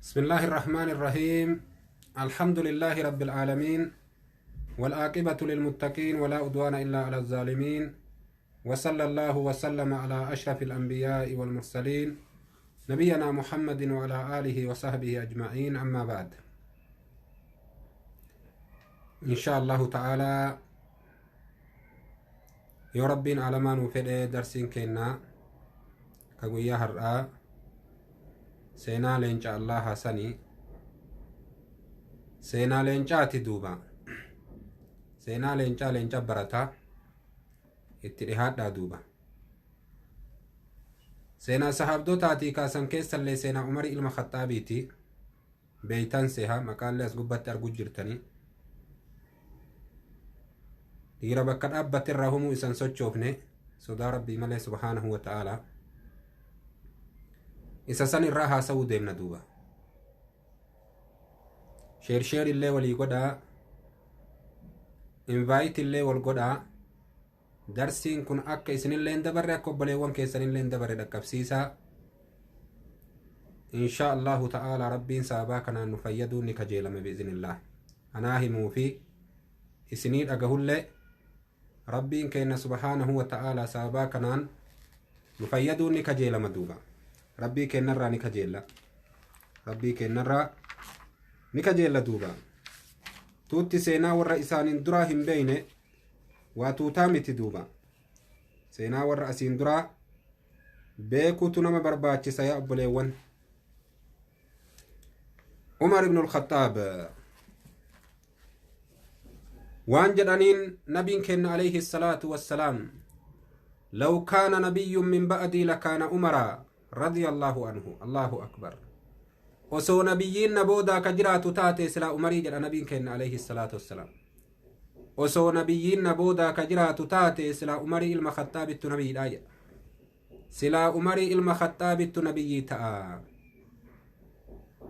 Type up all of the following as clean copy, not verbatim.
بسم الله الرحمن الرحيم. الحمد لله رب العالمين، والعاقبة للمتقين، ولا عدوان إلا على الظالمين، وصلى الله وسلم على أشرف الأنبياء والمرسلين، نبينا محمد وعلى آله وصحبه أجمعين. أما بعد، إن شاء الله تعالى yoo Rabbiin alamaa nuu fedhe, darsiin kennaa ka guyyaa har'aa seenaa leenca Allah sanii, seenaa leencaati duuba. Seenaa leencaa, leenca barataa itti dhihaadhaa duuba. Seenaa sahaabdotaatii kaasan keessallee seenaa Umarii ilma Khaxaabiiti. Beeytan seha, maqaallee as gubbatti argu jirtanii. Dhiira bakka dhaabbate irraa humuu isan sochoofne sodaa Rabbii malee subhaanahu wa ta'aalaa. Isa san irraa haasa'uu deemna duuba. Share, share illee walii godhaa, invite illee wal godhaa. Darsiin kun akka isinillee hin dabarre, akka obboleewwan keessanillee hin dabarre dhaqqabsiisaa. Insha Allahu ta'ala Rabbiin sababaa kanaan nu fayyaduu ni kajeelame bi'iznillah. Anaa himuu fi isinii dhagahullee Rabbiin kenna subhaanahu wa ta'ala sababaa kanaan nu fayyaduu ni kajeelama duuba. Rabbii kennarraa ni kajeella, Rabbii kennarraa ni kajeella duuba. Tuutti seenaa warra isaaniin duraa hin beeyne waa tuutaa miti duuba. Seenaa warra asiin duraa beekuutu nama barbaachisa yaa obboleewwan. Umar ibn al-Khattaab waan jedhaniin nabiin kenna alayhi salaatu wassalaam: "لو كان نبي من بعدي لكان عمر رضي الله عنه." الله أكبر. Osoo nabiyyiin na boodaa ka jiraatu taate silaa Umarii jedha nabiin kenna alayhi salaatu wassalaam. Osoo nabiyyiin na boodaa ka jiraatu taate silaa Umarii ilma Khaxaabittu nabiyyiidha jedha. Silaa Umarii ilma Khaxaabittu nabiyyii ta'a,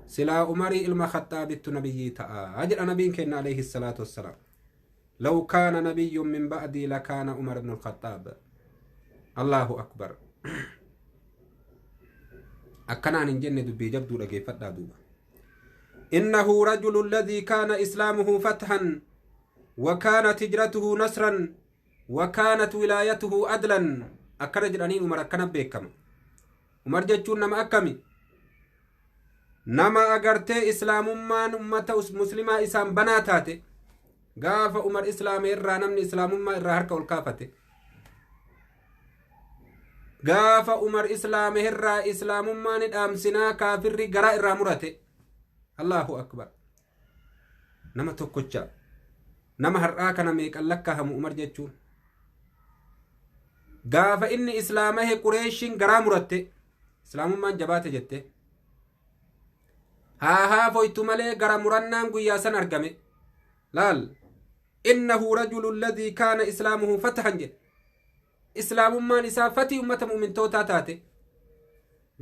silaa Umarii ilma Khaxaabittu nabiyyii ta'a jedha nabiin kenna alayhi salaatu wassalaam. لو كان نبي من بعدي لكان عمر بن الخطاب. الله أكبر. Akkanaan hin jenne, dubbii jabduu dhageeffadhaa duuba. إنه رجل الذي كان إسلامه فتحا، وكانت هجرته نصرا، وكانت ولايته عدلا. Akkana jedhaniin. Umar akkana beekama. Umar jechuun nama akkami? Nama agartee islaamummaan ummata muslimaa isaan banaa taate. Gaafa Umar islaame irraa namni islaamummaa irraa harka ol kaafate. Gaafa Umar islaame irraa islaamummaan dhaamsinaa kaafirri garaa irraa murate. Allahu akbar. Nama tokkocha, nama har'aa kana meeqan lakkaa'amu Umar jechuun. Gaafa inni islaamahe Qureeshiin garaa muratte. Islaamummaan jabaate jette haa haafoytu malee gara murannaan guyyaa san argame laal. إنه رجل الذي كان إسلامه فتحا jedhe. Islaamummaan isaa fatii ummata mu'mintootaa taate.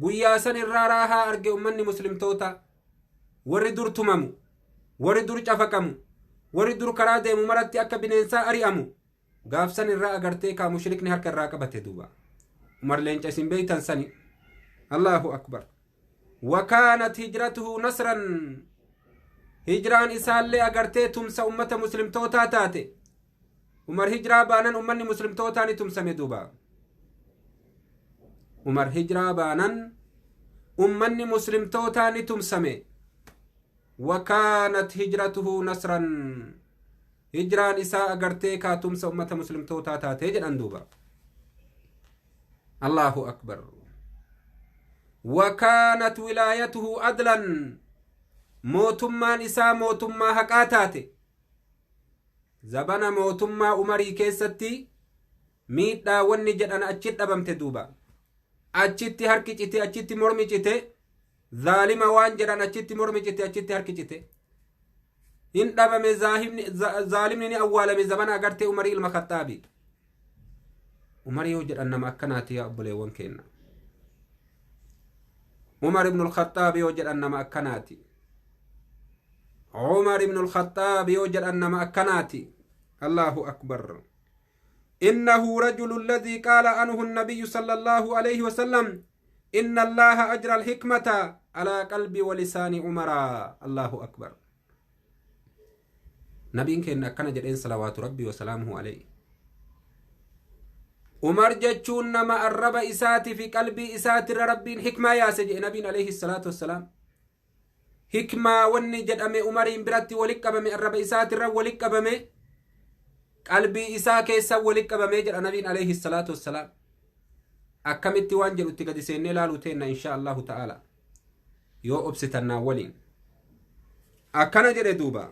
Guyyaa san irraa raahaa arge ummanni muslimtoota. Warri dur tumamu, warri dur cafaqamu, warri dur karaa deemu maratti akka bineensaa ari'amu, gaafsan irraa agartee kaa mushrikni harka irraa qabate duuba. Umar leenca isin beeytan sani. Allahu akbar. وكانت هجرته نصرا. Hijraan isaallee agartee tumsa ummata muslimtootaa taate. Umar hijraa baanan ummanni muslimtootaa ni tumsame duuba. Umar hijraa baanan ummanni muslimtootaa ni tumsame. وكانت هجرته نصرا. Hijraan isaa agartee kaa tumsa ummata muslimtootaa taate jedhan duuba. Allahu akbar. وكانت ولايته عدلا. Mootummaan isaa mootummaa haqaa taate. Zabana mootummaa Umarii keessatti miidhaa wanni jedhan achi dhabamte duuba. Achitti harki cite, achitti mormi cite. Zaalima waan jedhan achitti mormi cite, achitti harki cite hin dhabame. Zaalimni ni awwaalame zabana agartee Umarii ilma Khaxaabi. Umarii yoo jedhan nama akkanaati yaa obboleewwan kenna. Umar ibn al-Khaxaab yoo jedhan nama akkanaati. Umar ibn al-Khaxaab yoo jedhan nama akkanaati. Allahu akbar. إنه رجل الذي قال عنه النبي صلى الله عليه وسلم Inna Allaha ajra alhikmata alaa qalbi walisaani Umaraa. Allahu akbar. Nabiin keenya akkana jedheen, salawaatu Rabbii wasalaamuhu alayhi. Umar jechuun nama arraba isaatii fi qalbii isaatirra Rabbiin hikmaa yaase jedhe nabiin alayhi salaatu wassalaam. Hikmaa wanni jedhame Umariin biratti walit qabame, arraba isaatirra walit qabame, qalbii isaa keessa walit qabame jedha nabiin alayhi salaatu wassalaam. Akkamitti waan jedhu itti gadi seennee laaluu teenna, insha Allahu ta'ala, yoo obsitannaa waliin. Akkana jedhe duuba: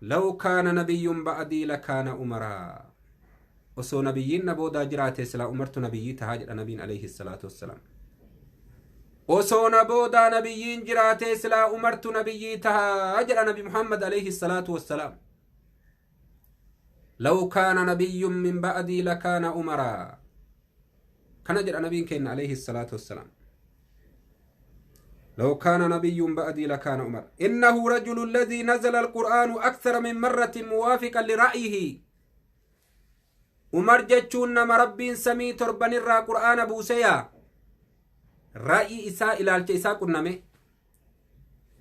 "Law kaana nabiyyun ba'dii lakaana Umaraa." Osoo nabiyyiin na boodaa jiraate silaa Umartu nabiyyii tahaa jedha nabiin alayhi salaatu wassalaam. Osoo na boodaa nabiyyiin jiraate silaa Umartu nabiyyii tahaa jedha nabi Muhammad alayhi salaatu wassalaam. "Law kaana nabiyyun min ba'dii lakaana Umaraa." Kana jedha nabiin keenya alayhi salaatu wassalaam. لو كان نبي بعدي لكان عمر. إنه رجل الذي نزل القرآن أكثر من مرة موافقا لرأيه. Umar jechuun nama Rabbiin samii torbanirraa Qur'aana buuseyaa ra'yi isaa, ilaalcha isaa qunname.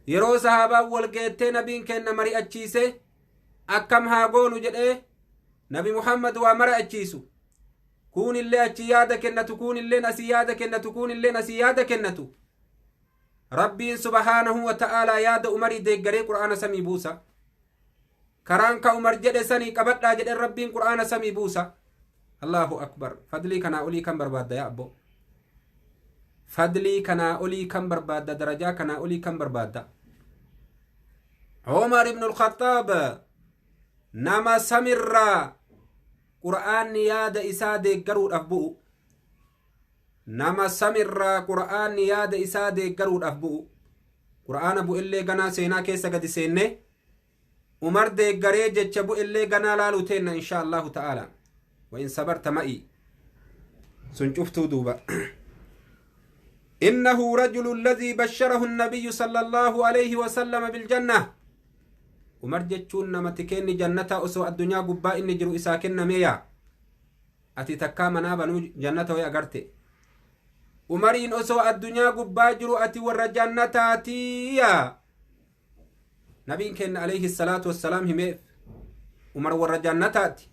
Yeroo sahaabaan walgeettee nabiin kenna mari'achiise, akkam haa goonu jedhee nabi Muhammad waa mari'achiisu, kuunillee achi yaada kennatu, kuunilleen asii yaada kennatu, kuunilleen asii yaada kennatu, Rabbiin subhaanahu wa ta'aalaa yaada Umarii deeggaree Qur'aana samii buusa. Karaan ka Umar jedhe sanii qabadhaa jedhe Rabbiin Qur'aana samii buusa. Allahu akbar! Fadlii kanaa olii kan barbaadda yaa abbo? Fadlii kanaa olii kan barbaadda? Darajaa kanaa olii kan barbaadda? Umar ibn al-Khattaab nama samirraa Qur'aanni yaada isaa deeggaruudhaaf bu'u, nama samirraa Qur'aanni yaada isaa deeggaruudhaaf bu'u. Qur'aana bu'ellee ganaa seenaa keessa gadi seenne, Umar deeggaree jecha bu'ellee ganaa laaluu teenna, insha Allahu ta'ala, wa in sabarta ma'i sun cuftuu duuba. إنه رجل الذي بشره النبي صلى الله عليه وسلم بالجنة. Umar jechuun nama tikeenni jannata osoo addunyaa gubbaa inni jiru isaa kennameeya. Ati takkaa manaa banuu jannata way agarte? Umariin osoo addunyaa gubbaa jiru ati warra jannataatiya nabiin kenna alayhi salaatu wassalaam himeef. Umar warra jannataati,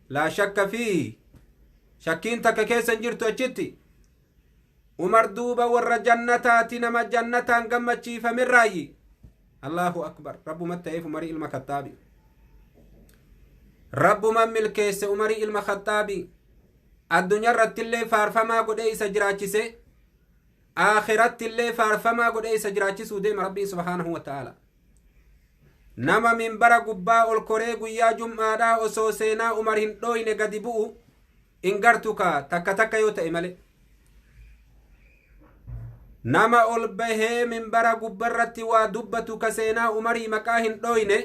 laa shakka fi shakkiin takka keessa hin jirtu achitti. Umar duuba warra jannataati, nama jannataan gammachiifamerraayi. Allahu akbar! Rabbuma ta'eef Umarii ilma Kaxaabi, Rabbuman milkeesse. Umarii ilma Kaxaabi addunyaa irrattillee faarfamaa godhee isa jiraachise, aakirattillee faarfamaa godhee isa jiraachisuu deema Rabbiin subhaanahu wa ta'ala. Nama minbara gubbaa ol koree guyyaa jum'aadhaa osoo seenaa Umar hin dhooyne gadi bu'u in gartu ka takka takka yoo ta'e male. Nama ol bahee minbara gubbarratti waa dubbatu ka seenaa Umarii maqaa hin dhooyne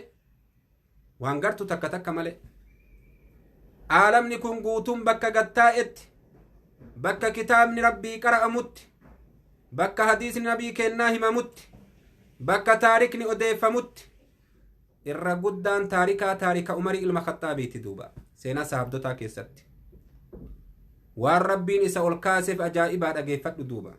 waan gartu takka takka male. Aalamni kun guutuun bakka gattaa'etti, bakka kitaabni Rabbii qara'amutti, bakka hadiisni nabii kennaa himamutti, bakka taarikni odeeffamutti, irra guddaan taarikaa taarika Umarii ilma Khaxaabiiti. Duuba seenaa sahabdotaa keessatti waan Rabbiin isa ol kaaseef ajaa'ibaa dhageeffadhu duuba.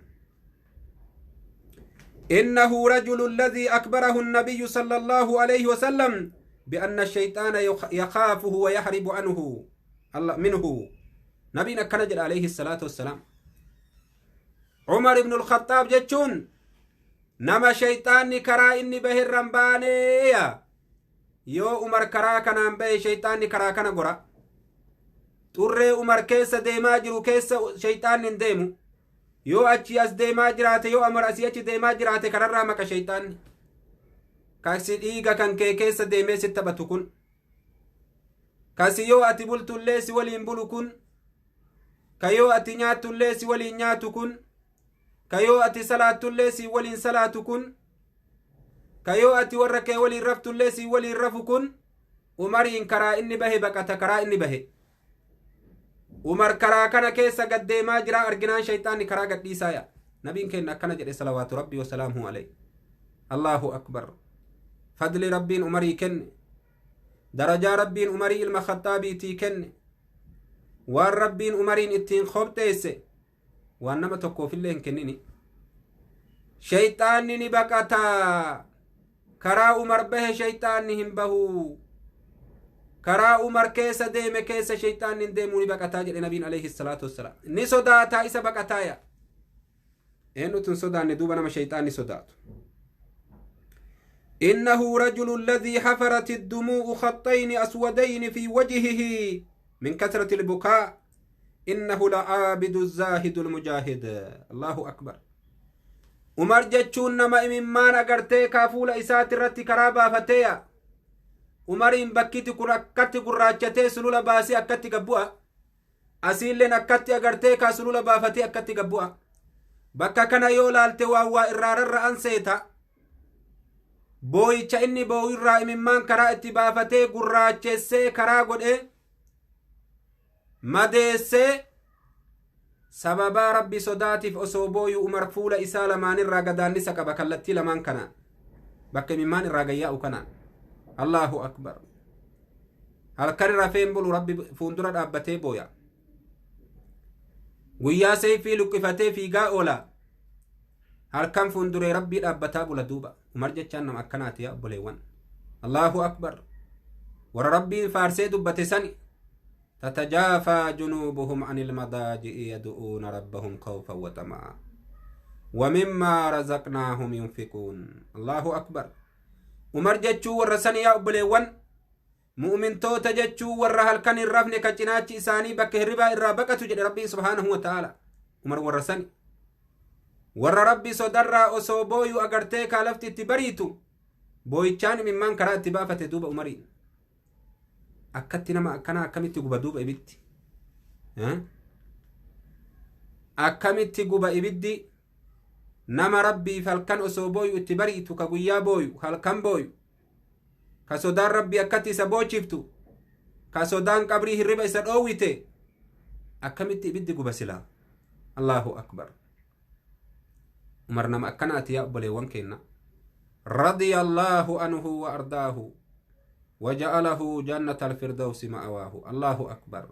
إنه رجل الذي أخبره النبي صلى الله عليه وسلم بأن الشيطان يخافه ويهرب عنه الله منه. نبينا كنجر عليه الصلاة والسلام، عمر بن الخطاب jechuun nama shayxaanni karaa inni bahe irran baaneeya. Yoo Umar karaa kanaan bahe, shayxaanni karaa kana gora. Xurree Umar keessa deemaa jiru keessa shayxaanni hin deemu. Yoo achi as deemaa jiraate, yoo Umar asii achi deemaa jiraate, kararraa maqa shayxaanni. Kasi dhiiga kan kee keessa deemee si taphatu kun, kasi yoo ati bultullee si waliin bulu kun, ka yoo ati nyaattullee si waliin nyaatu kun, ka yoo ati salaattullee si waliin salaatu kun, ka yoo ati warra kee waliin raftullee si waliin rafu kun, Umariin karaa inni bahe baqata. Karaa inni bahe, Umar karaa kana keessa gaddeemaa jira arginaan, shayxaanni karaa gadhiisaa ya. Nabiin keenya akkana jedhe, salawaatu Rabbii wasalaamuhu alayhi. Allahu akbar! Fadli Rabbiin Umarii kenne, darajaa Rabbiin Umarii ilma Khaxaabiitii kenne, waan Rabbiin Umariin ittiin qopheesse. Waan nama tokkoofillee hin kennini. Shayxaanni ni baqataa. Karaa Umar bahe shayxaanni hin bahu. Karaa Umar keessa deeme keessa shayxaanni hin deemuu, ni baqataa jedhe nabiin alayhi salaatu wassalaam. Ni sodaataa isa baqataaya. Eenyutu hin sodaanne duuba nama shayxaanni sodaatu? إنه رجل الذي حفرت الدموع خطين أسودين في وجهه من كثرة البكاء. إنه لعابد الزاهد المجاهد. الله أكبر. Umar jechuun nama imimmaan agartee kaafuula isaati irratti karaa baafateeya. Umariin bakkiti kun akkatti gurraachatee sulula baasee akkatti gabbu'a. Asiilleen akkatti agartee kaa sulula baafatee akkatti gabbu'a. Bakka kana yoo laalte waan waa irraa rarra'an seeta. Booyicha inni booyirraa imimmaan karaa itti baafatee gurraachessee karaa godhee madeessee, sababaa rabbi sodaatiif osoo booyu Umar fuula isaa lamaanirraa gadaannisa qaba, kallattii lamaan kanaan bakka imimmaan irraa gayyaa'u kanaan. Allahu akbar. Halkan rafeen bulu, rabbi fuuldura dhaabbatee booya. Guyyaa seeyfii luqqifatee fiigaa oola, halkan fuulduree rabbii dhaabbataa bula. Duuba Umar jechaan nama akkanaati yaa obboleewwan. Allahu akbar. Warra rabbiin faarsee dubbate sani: تتجافى جنوبهم عن المضاجع يدعون ربهم خوفا وطمعا ومما رزقناهم ينفقون. الله أكبر. Umar jechuu warra sani yaa obboleewwan. Mu'mintoota jechuu warra halkan hin rafne, ka cinaachi isaanii bakka hirribaa irraa baqatu jedhe rabbiin subhaanahu wa ta'ala. Umar warra sani, warra rabbi sodarraa osoo booyu agartee kaa lafti itti bariitu booyichaan imimmaan karaa itti baafate. Duuba Umariin akkatti nama akkanaa akkamitti guba duuba ibiddi? Akkamitti guba ibiddi nama rabbiif halkan osoo booyu itti bariitu, ka guyyaa booyu halkan booyu, ka sodaan rabbii akkatti isa boochiftu, ka sodaan qabrii hirriba isa dhoowwite, akkamitti ibiddi guba silaa? Allahu akbar. Umar nama akkanaati yaa obboleewwan keenna. رضي الله عنه وأرضاه وجعله جنة الفردوس مأواه. الله أكبر.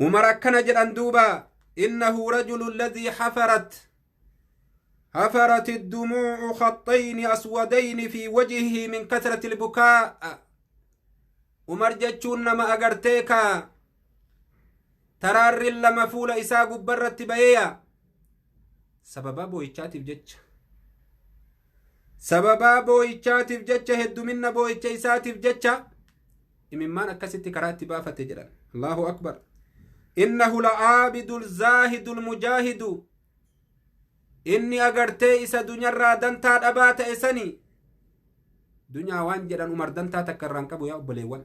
Umar akkana jedhan duuba: إنه رجل الذي حفرت الدموع خطين أسودين في وجهه من كثرة البكاء. Umar jechuun nama agartee ka taraarri lama fuula isaa gubbarratti bayeeya, sababaa boo'ichaatiif jecha, sababaa boo'ichaatiif jecha, hedduminna boo'icha isaatiif jecha imimmaan akkasitti karaa itti baafate jedhan. Allahu akbar. إنه لعابد الزاهد المجاهد. Inni agartee isa dunyarraa dantaa dhabaa ta'e sani. Dunyaa waan jedhan Umar dantaa takka irraan qabu yaa obboleewwan.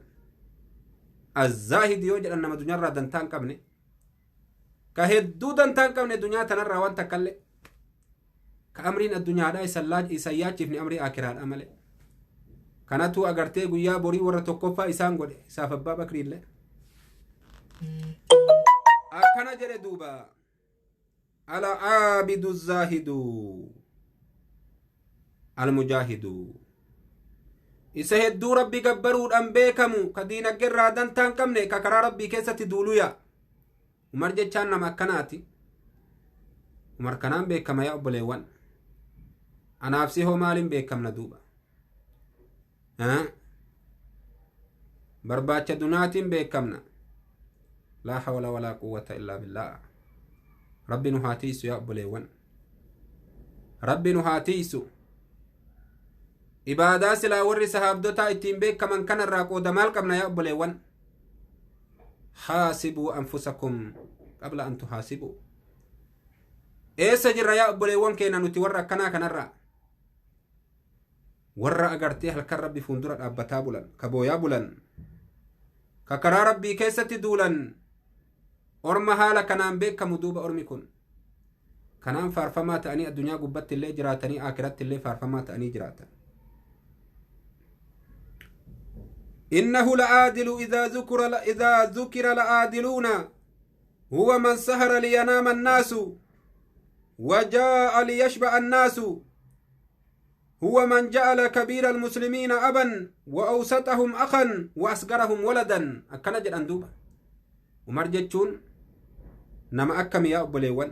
الزاهد yoo jedhan nama dunyarraa dantaa hin qabne, ka hedduu dantaa hin qabne dunyaa tanarraa waan takkallee, ka amriin addunyaadhaa isan yaachifne, amrii akiraadha malee. Kanatu agartee guyyaa borii warra tokkoffaa isaan godhe, isaaf abbaa bakriillee akkana jedhe duuba: العابد الزاهد المجاهد. Isa hedduu rabbi gabbaruudhaan beekamu, ka diinaggerraa dantaa hin qabne, ka karaa rabbii keessatti duuluya. Umar jechaan nama akkanaati. Umar kanaan beekama yaa obboleewwan. Anaaf si hoo maaliin beekamna duuba? Barbaacha dunaatiin beekamna. لا حول ولا قوة إلا بالله. Rabbi nu haa tiisu yaa obboleewwan. Rabbi nu haa tiisu. Ibaadaa silaa warri sahaabdotaa ittiin beekaman kanarraa qooda maal qabna yaa obboleewwan? حاسبوا أنفسكم قبل أن تحاسبوا. Eessa jirra yaa obboleewwan keenya nuti warra akkanaa kanarraa, warra agartee halkan rabbi fuuldura dhaabbataa bulan, ka booyaa bulan, ka karaa rabbii keessatti duulan? Orma haala kanaan beekamu duuba ormi kun kanaan faarfamaa ta'anii addunyaa gubbatti illee jiraatanii, akiratti illee faarfamaa ta'anii jiraatan. إنه لعادل إذا ذكر العادلون هو من سهر لينام الناس وجاع ليشبع الناس. هو من جعل كبير المسلمين أبا وأوسطهم أخا وأصغرهم ولدا. Akkana jedhan duuba. Umar jechuun Nama akkami yaa obboleewwan?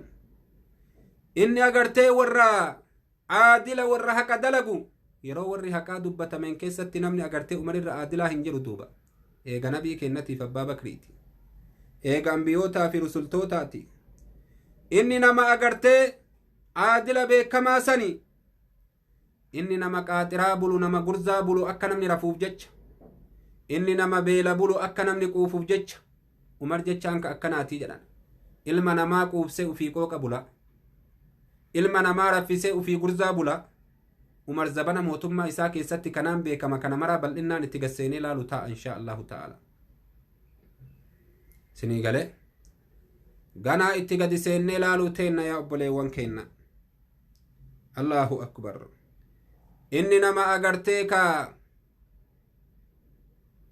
Inni agartee warra aadila, warra haqa dalagu, yeroo warri haqaa dubbatameen keessatti namni agartee Umarirra aadilaa hin jiru duuba. Eega nabii kennatiif abbaa Bakriiti, eega ambiyootaa fi rusultootaati. Inni nama agartee aadila beekamaa sani. Inni nama qaaxiraa bulu, nama gurzaa bulu akka namni rafuuf jecha. Inni nama beela bulu akka namni quufuuf jecha. Umar jechaan ka akkanaatii jedhan. Ilma namaa quubsee ufii qooqa bula, ilma namaa raffisee ufii gurzaa bula. Umar zabana mootummaa isaa keessatti kanaan beekama. Kana maraa bal'innaan itti gasseenee laalu ta'a, insha Allahu ta'ala. Sinii galee ganaa itti gadi seennee laaluu teenna yaa obboleewwan keenna. Allahu akbar! Inni nama agartee ka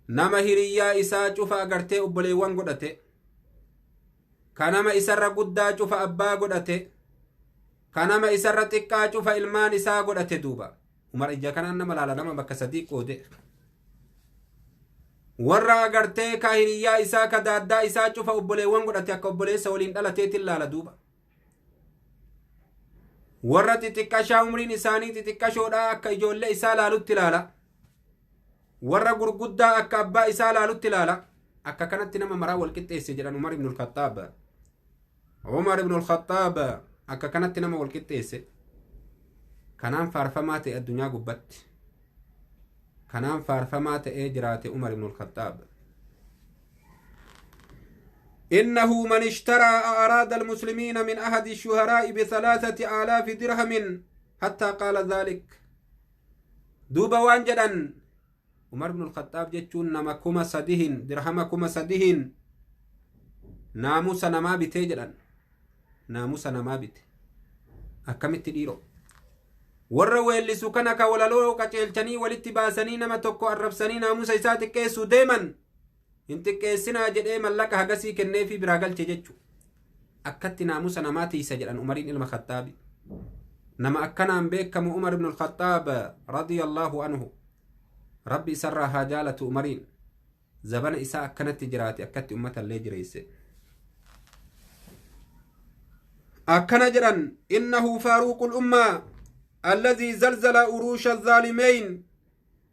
nama hiriyyaa isaa cufa agartee obboleewwan godhate, ka nama isarra guddaa cufa abbaa godhate, ka nama isarra xiqqaa cufa ilmaan isaa godhate duuba. Umar ija kanaan nama laala. Nama bakka sadii qoode. Warra agartee ka hiriyyaa isaa, ka daaddaa isaa cufa obboleewwan godhate, akka obboleessa waliin dhalateetin laala duuba. Warra xixiqqashaa umriin isaanii xixiqqashoodha akka ijoollee isaa laalutti laala. Warra gurguddaa akka abbaa isaa laalutti laala. Akka kanatti nama maraa wal qixxeesse jedhan Umar ibn al-Khattaab. Umar ibn al-Khattaab akka kanatti nama wal qixxeesse. Kanaan faarfamaa ta'e addunyaa gubbatti. Kanaan faarfamaa ta'ee jiraate Umar ibn al-Khattaab. إنه من اشترى أعراض المسلمين من أحد الشهراء ب3000 درهم حتى قال ذلك دوبا. Waan jedhan, Umar ibn al-Khattaab jechuun nama 3000 dirhama 3000n naamusa namaa bitee jedhan. Naamusa namaa bite. Akkamitti dhiiro? Warra weellisu kana ka walaloo qaceelchanii walitti baasanii nama tokko arrabsanii naamusa isaa xiqqeessuu deeman, hin xiqqeessinaa jedhee mallaqa hagasii kenneefii biraa galche jechu. Akkatti naamusa namaa tiisa jedhan Umariin ilma Khattaabi. Nama akkanaan beekamu Umar ibn al-Khattaab radiyallahu anhu. Rabbi isarraa haa jaalatu. Umariin zabana isaa akkanatti jiraate, akkatti ummata illee jireesse. Akkana jedhan: إنه فاروق الأمة الذي زلزل عروش الظالمين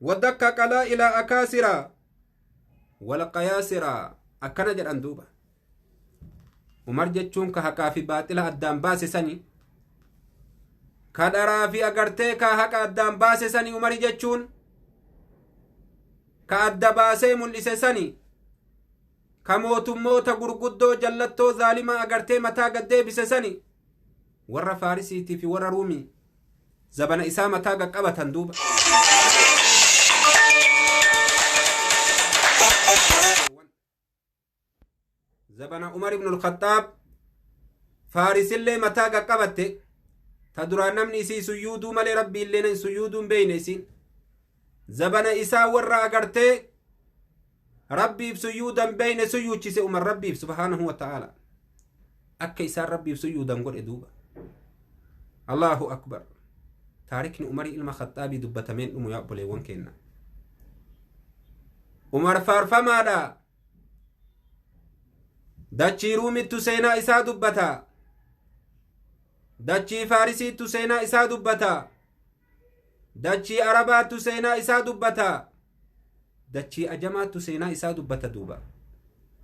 ودك قلائل أكاسرة والقياسرة. Akkana jedhan duuba. Umar jechuun ka haqaa fi baaxila addaan baase sani, ka dharaa fi agartee ka haqa addaan baase sani. Umari jechuun ka adda baasee mul'ise sani, ka mootummoota gurguddoo jallattoo zaalimaa agartee mataa gaddeebise sani. Warra Faarisiitii fi warra Ruumii zabana isaa mataa qaqqabatan duuba. Zabana Umar ibn al-Khattaab Faarisillee mataa qaqqabatte. Ta duraan namni isii suyyuuduu malee Rabbi illee suyyuuduu hin beeyne isiin, zabana isaa warra agartee Rabbiif suyyuudan beeyne suyyuuchise Umar. Rabbiif subhaanahu wa ta'aala akka isaan Rabbiif suyyuudan godhe duuba. Allahu akbar! Taarikni Umarii ilma Khaxaabii dubbatameen dhumu yaa obboleewwan keenna. Umar faarfamaadha. Dachii Ruumittu seenaa isaa dubbata, dachii Faarisiittu seenaa isaa dubbata, dachii Arabaattu seenaa isaa dubbata, dachii Ajamaattu seenaa isaa dubbata duuba.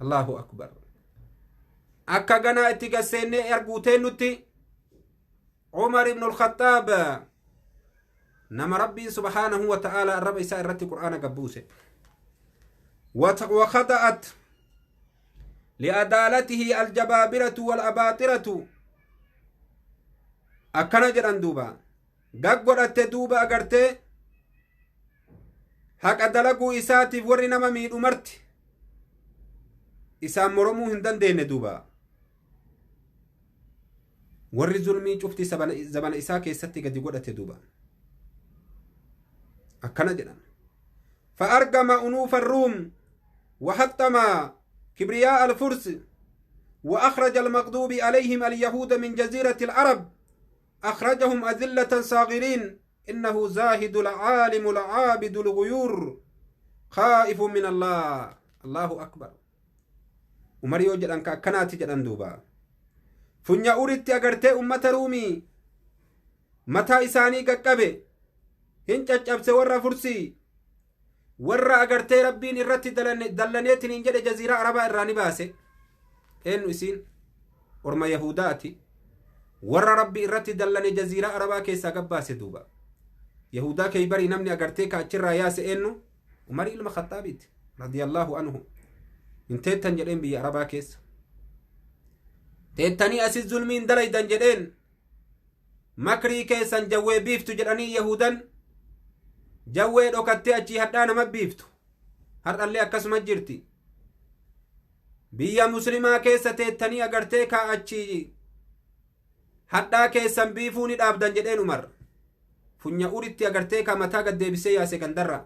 Allahu akbar! Akka ganaa itti gasseennee arguuteen nutti, Umar ibn al-Khattaab nama Rabbiin subhaanahu wa ta'aala arraba isaa irratti Qur'aana gabbuuse. وخضعت لعدالته الجبابرة والأباطرة. Akkana jedhan duuba. Gaggodhatte duuba agartee haqa dalaguu isaatiif warri nama miidhu marti isaan moromuu hin dandeenye duuba. Warri zulmii cufti zabana isaa keessatti gadi godhate duuba. Akkana jedhan: فأرغم أنوف الروم وحطم كبرياء الفرس وأخرج المغضوب عليهم اليهود من جزيرة العرب، أخرجهم أذلة صاغرين. إنه زاهد العالم العابد الغيور خائف من الله. الله أكبر! Umar yoo jedhan ka akkanaati jedhan duuba. Funya uritti agartee ummata Ruumii mataa isaanii qaqqabe hin caccabse warra Fursii warra agartee Rabbiin irratti dallaneetiin hin jedhe jaziiraa Arabaa irraa ni baase. Eenyu isiin? Orma Yahudaati. Warra Rabbi irratti dallane jaziiraa Arabaa keessaa gabbaase duuba. Yahudaa Keeybarii namni agartee ka achirraa yaase eenyu? Umarii ilma Khaxaabiiti radiyallaahu anhu. Hin teettan jedheen biyya Arabaa keessa. Teettanii asis zulmiin dalaydan jedheen. Makrii keessan jawwee biiftu jedhanii Yahudan jawwee dhokattee achii hadhaa nama biiftu. Har'allee akkasuma jirti. Biyya muslimaa keessa teettanii agartee kaa achii hadhaa keessan biifuu ni dhaabdan jedheen Umar. Funya uritti agartee kaa mataa gad deebisee yaase gandarra.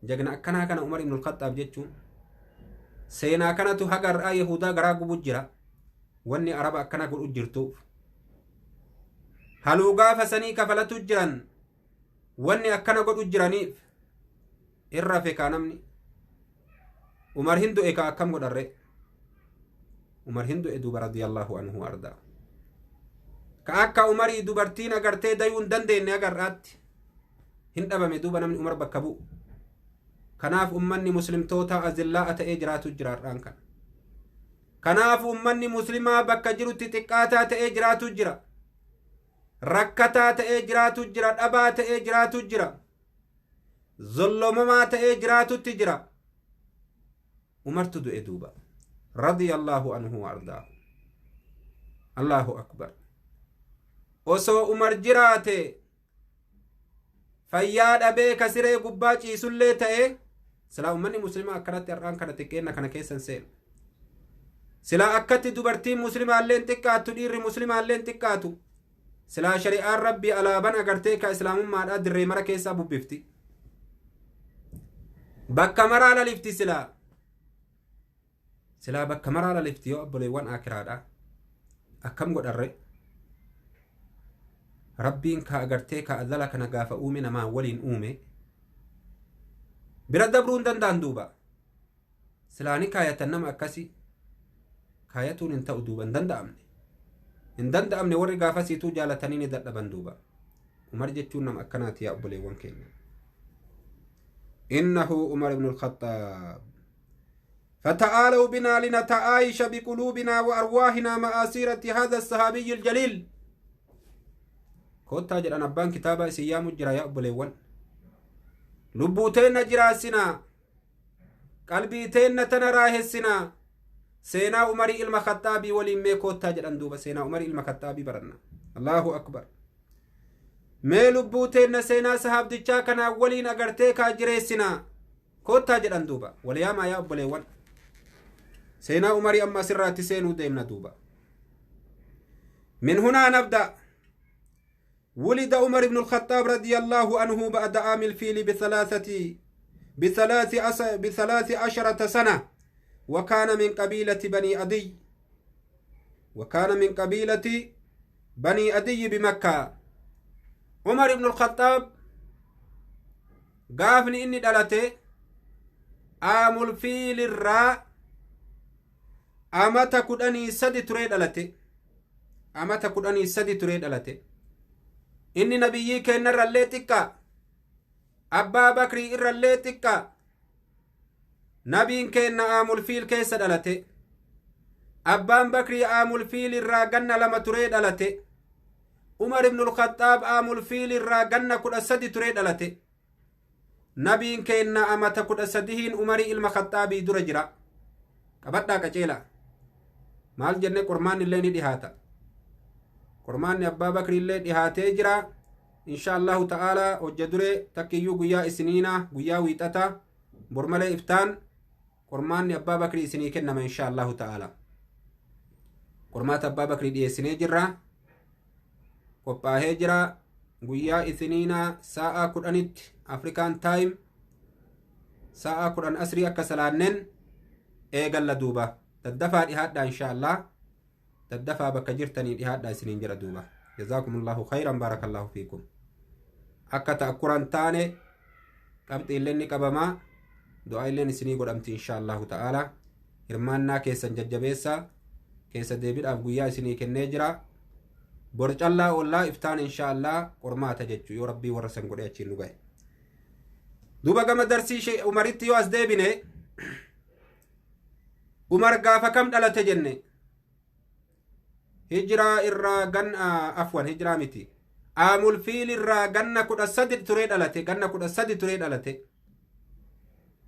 Jagna akkanaa kana Umar ibnul Khaxaab jechuun. Seenaa kanatu haga har'aa Yahudaa garaa gubu jira. Wanni Araba akkana godhu jirtuuf. Haluu gaafa sanii kafalatu jiran wanni akkana godhu jiraniif irra fekaa namni. Umar hin du'e ka akkam godharre? Umar hin du'e duuba radiyallahu anhu ardaa. Ka akka Umarii dubartiin agartee dayuu hin dandeenye agarraatti hin dhabame duuba namni Umar bakka bu'u. Kanaaf ummanni muslimtoota azillaa'a ta'ee jiraatu jira har'aan kana. Kanaaf ummanni muslimaa bakka jirutti xiqqaataa ta'ee jiraatu jira. Rakkataa ta'ee jiraatu jira. Dhabaa ta'ee jiraatu jira. Zollomamaa ta'ee jiraatutti jira. Umartu du'e duuba. Radiyallahu anhu wa ardaahu. Allahu akbar. Osoo Umar jiraate fayyaa dhabee ka siree gubbaa ciisullee ta'e silaa ummanni muslimaa akkanatti har'aan kana xiqqeenna kana keessan seenu. Silaa akkatti dubartiin muslimaalleen xiqqaattu dhiirri muslimaalleen xiqqaatu. Silaa shari'aan Rabbii alaaban agartee ka islaamummaadhaa dirree mara keessaa bubbifti. Bakka maraa lalifti silaa. Silaa bakka maraa lalifti yoo obboleewwan akiraadhaa. Akkam godharre? Rabbiin ka agartee ka azala kana gaafa uume namaa waliin uume. Bira dabruu hin danda'an duuba. Silaa ni kaayatan nama akkasii. Kaayatuun hin ta'u duuba hin danda'amne. Hin danda'amne warri gaafasiituu jaalatanii ni dadhaban duuba. Umar jechuun nama akkanaati yaa obboleewwan keenya. Innahu Umar ibn al-Khattaab. فتعالوا بنا لنتعايش بقلوبنا وأرواحنا مع سيرة هذا الصحابي الجليل. كوتا جران أبان كتابة سيام جرا يا أبوليوان. لبوتين جراسنا قلبيتين تنراهسنا سينا عمر المخطابي ولي كوتا جران دوبا سينا عمر المخطابي برنا. الله أكبر. مي لبوتين سينا صحاب ديچا كنا ولين أغرتي كا جريسنا كوتا جران دوبا ولياما يا أبوليوان. سينا عمر أما سرات سينو ديمنا دوبا. من هنا نبدأ. ولد عمر بن الخطاب رضي الله عنه بعد عام الفيل ب13 سنة، وكان من قبيلة بني عدي، وكان من قبيلة بني عدي بمكة. عمر بن الخطاب قافني إني دلته عام الفيل الراء أمتا كدني سدي تريد دلته، أمتا كدني سدي تريد دلته. إني نبيي كأن الرليتك أبا بكري الرليتك نبي كأن عام الفيل كيس دلته، أبا بكري عام الفيل الراجن لما تريد دلته. عمر بن الخطاب عام الفيل الراجن كل سدي تريد دلته. نبي كأن أمتا كل سديهن عمر المخطابي درجرا كبتنا كجيلا مال جنة قرمان اللي نديهاتا قرمان أبا بكر اللي ديهاتي جرا إن شاء الله تعالى وجدره تكيو قيا إسنينا قيا ويتاتا برمال إفتان قرمان أبا بكر إسني كنما إن شاء الله تعالى قرمات أبا بكر دي إسني جرا قباه جرا قيا إسنينا ساعة كرانت أفريكان تايم ساعة كران أسري أكسلانن إيغال لدوبا تدفع إهادا إن شاء الله تدفع بكجرتني إهادا سنين جرا دوبا. جزاكم الله خيرا بارك الله فيكم. أكا تأكران تاني قبط إليني قبما دعاء إليني سنين قدامتي إن شاء الله تعالى. هرماننا كيسان ججبيسا Keessa deebiidhaaf guyyaa isinii kennee jira. Bor callaa oollaa, iftaan insha Allah qormaata jechuu, yoo Rabbii warra san godhe achiin nu gahe. Duuba gama darsii Umaritti yoo as deebine, Umar gaafa kam dhalate jenne? Hijiraa irraa ganna, afwan, hijiraa miti, aamul fiil irraa ganna 13 turee dhalate. Ganna 13 turee dhalate.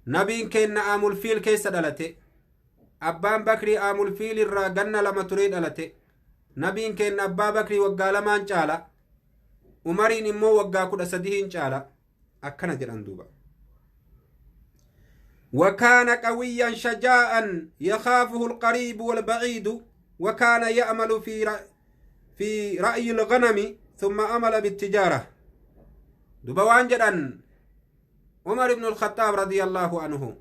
Nabiin keenna aamul fiil keessa dhalate. Abbaan Bakrii aamul fiil irraa ganna 2 turee dhalate. Nabiin keenna Abbaa Bakrii waggaa 2n caala, Umariin immoo waggaa 13n caala, akkana jedhan duuba. وكان قويا شجاعا يخافه القريب والبعيد، وكان يأمل في رأي الغنم ثم أمل بالتجارة. دوبا waan jedhan، عمر بن الخطاب رضي الله عنه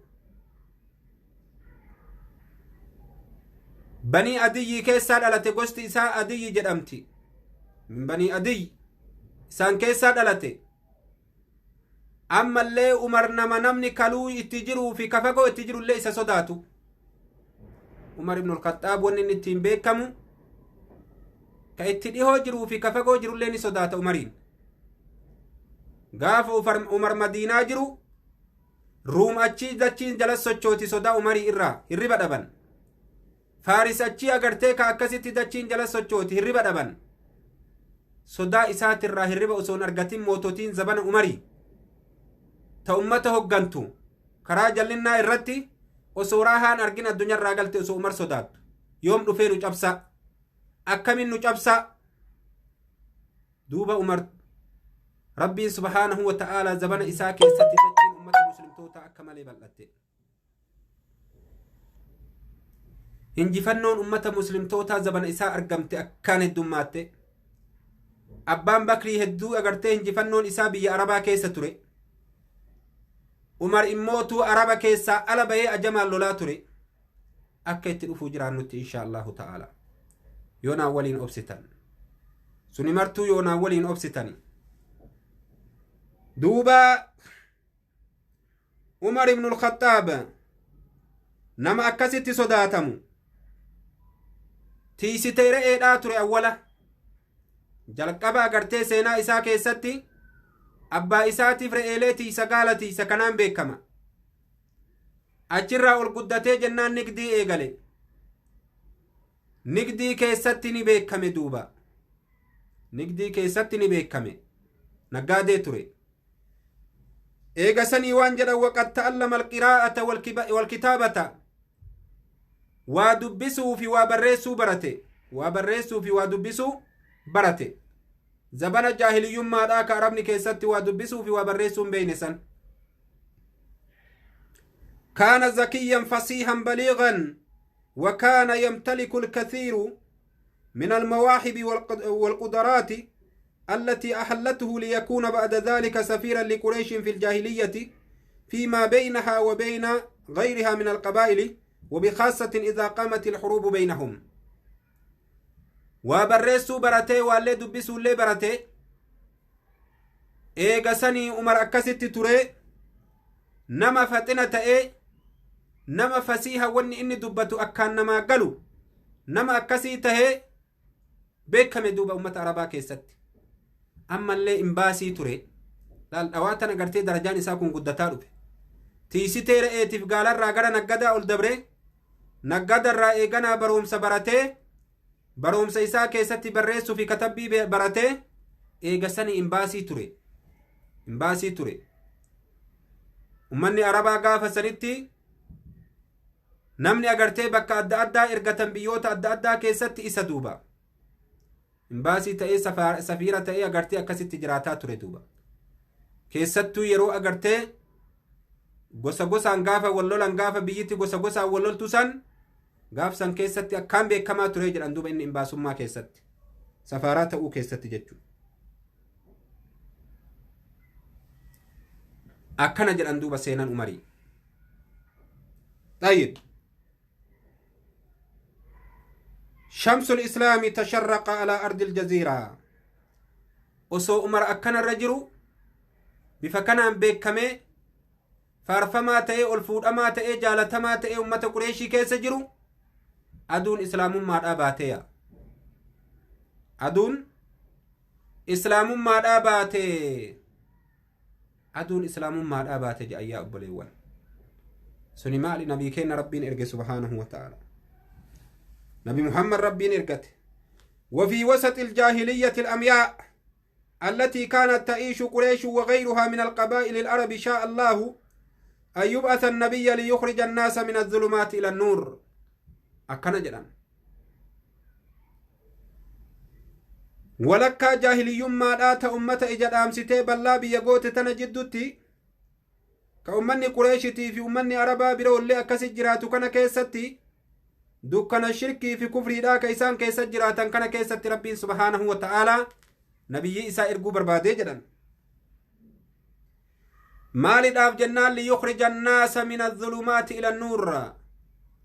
بني أدي keessaa dhalate. Gosti isaa Adiyyi jedhamti. من بني أدي isaan keessaa dhalate. Ammallee Umar nama namni kaluu itti jiruu fi kafagoo itti jirullee isa sodaatu. Umar ibn Alkhaxaab wanni inni ittiin beekamu, ka itti dhihoo jiruu fi kafagoo jirullee ni sodaata Umariin. Gaafa Umar Madiinaa jiru, Ruum achii dachiin jala sochooti sodaa Umarii irraa hirriba dhaban. Faaris achii agartee ka akkasitti dachiin jala sochooti, hirriba dhaban. Sodaa isaatirraa hirriba osoo hin argatin, moototiin zabana Umarii ta ummata hoggantu karaa jallinnaa irratti osoo raahaan argin addunyaarraa galte, osoo Umar sodaattu. Yoom dhufee nu cabsa, akkamin nu cabsa? Duuba Umar, Rabbiin subhaanahu wa ta'aalaa zabana isaa keessatti dachiin ummata muslimtoota akka malee bal'atte. Injifannoon ummata muslimtootaa zabana isaa argamte akkaan heddummaatte. Abbaan Bakrii hedduu agartee injifannoon isaa biyya Arabaa keessa ture. Umar immootuu Araba keessaa ala bahee ajamaan lolaa ture. Akka itti dhufuu jiraannutti insha Allahu ta'ala, yoonaan waliin obsitan, suni martuu yoonaan waliin obsitan. Duuba Umar ibn al-Khattaab nama akkasitti sodaatamu, tiisitee re'eedhaa ture. Awwala jalqaba agartee seenaa isaa keessatti abbaa isaatiif re'eelee tiisa, gaala tiisa, kanaan beekama. Achirraa ol guddatee jennaan nigdii eegale. Nigdii keessatti ni beekame. Duuba nigdii keessatti ni beekame, naggaadee ture. Eega sanii waan jedhan: وقد تعلم القراءة والكتابة, waa dubbisuu fi waa barreessuu barate. Waa barreessuu fi waa dubbisuu barate zabana jaahiliyyummaadhaa ka Arabni keessatti waa dubbisuu fi waa barreessuu hin beeyne san. كان ذكيا فصيحا بليغا، وكان يمتلك الكثير من المواهب والقدرات التي أهلته ليكون بعد ذلك سفيرا لقريش في الجاهلية فيما بينها وبين غيرها من القبائل، وبخاصة إذا قامت الحروب بينهم. Waa barreessuu baratee, waallee dubbisuullee barate. Eega sanii Umar akkasitti ture, nama faxina ta'ee, nama fasiiha, wanni inni dubbatu akkaan namaa galu, nama akkasii tahee beekame. Duuba ummata Arabaa keessatti ammallee imbaasii ture. Laal, dhawaa tana gartee darajaan isaa kun guddataa dhufe. Tiisitee re'eetiif gaalarraa gara naggadaa ol dabre. Naggadarraa eeganaa baroomsa baratee, baroomsa isaa keessatti barreessuu fi katabbii baratee, eega sani imbaasii ture. Imbaasii ture. Ummanni Arabaa gaafa sanitti namni agartee bakka adda addaa ergatan biyyoota adda addaa keessatti isa. Duuba imbaasii ta'ee, safiira ta'ee agartee akkasitti jiraataa ture. Duuba keessattuu yeroo agartee gosa gosaan gaafa wal lolan, gaafa biyyatti gosa gosaan wal loltu san, gaaf san keessatti akkaan beekamaa ture jedhan. Duuba inni imbaasummaa keessatti, safaaraa ta'uu keessatti jechuudha. Akkana jedhan duuba seenan Umarii. طيب، شمس الإسلام تشرق على أرض الجزيرة. Osoo Umar akkanarra jiru, bifa kanaan beekamee, faarfamaa ta'ee, ol fuudhamaa ta'ee, jaalatamaa ta'ee ummata Qureeshii keessa jiru. Aduun islaamummaadhaa baateeya. Aduun islaamummaadhaa baate. Aduun islaamummaadhaa baate jedhan yaa obboleewwan. Suni maali? Nabii kenna Rabbiin erge subhaanahu wa ta'ala. Nabi Muhammad Rabbiin ergate. وفي وسط الجاهلية الأمياء التي كانت تعيش قريش وغيرها من القبائل العرب شاء الله أن يبعث النبي ليخرج الناس من الظلمات إلى النور. أكنا جدًا walakkaa jaahiliyyummaadhaa ta ummata ija dhaamsitee ballaa biyya goote tana jiddutti ka ummanni Qureeshitii fi ummanni Arabaa biroollee akkasi jiraatu kana keessatti dukkana shirkii fi kufriidhaa ka isaan keessa jiraatan kana keessatti Rabbiin subhaanahu wa ta'aalaa nabiyyi isaa erguu barbaadee jedhan. Maaliidhaaf jennaan liyukhrija annaasa min azulumaati ila annuur,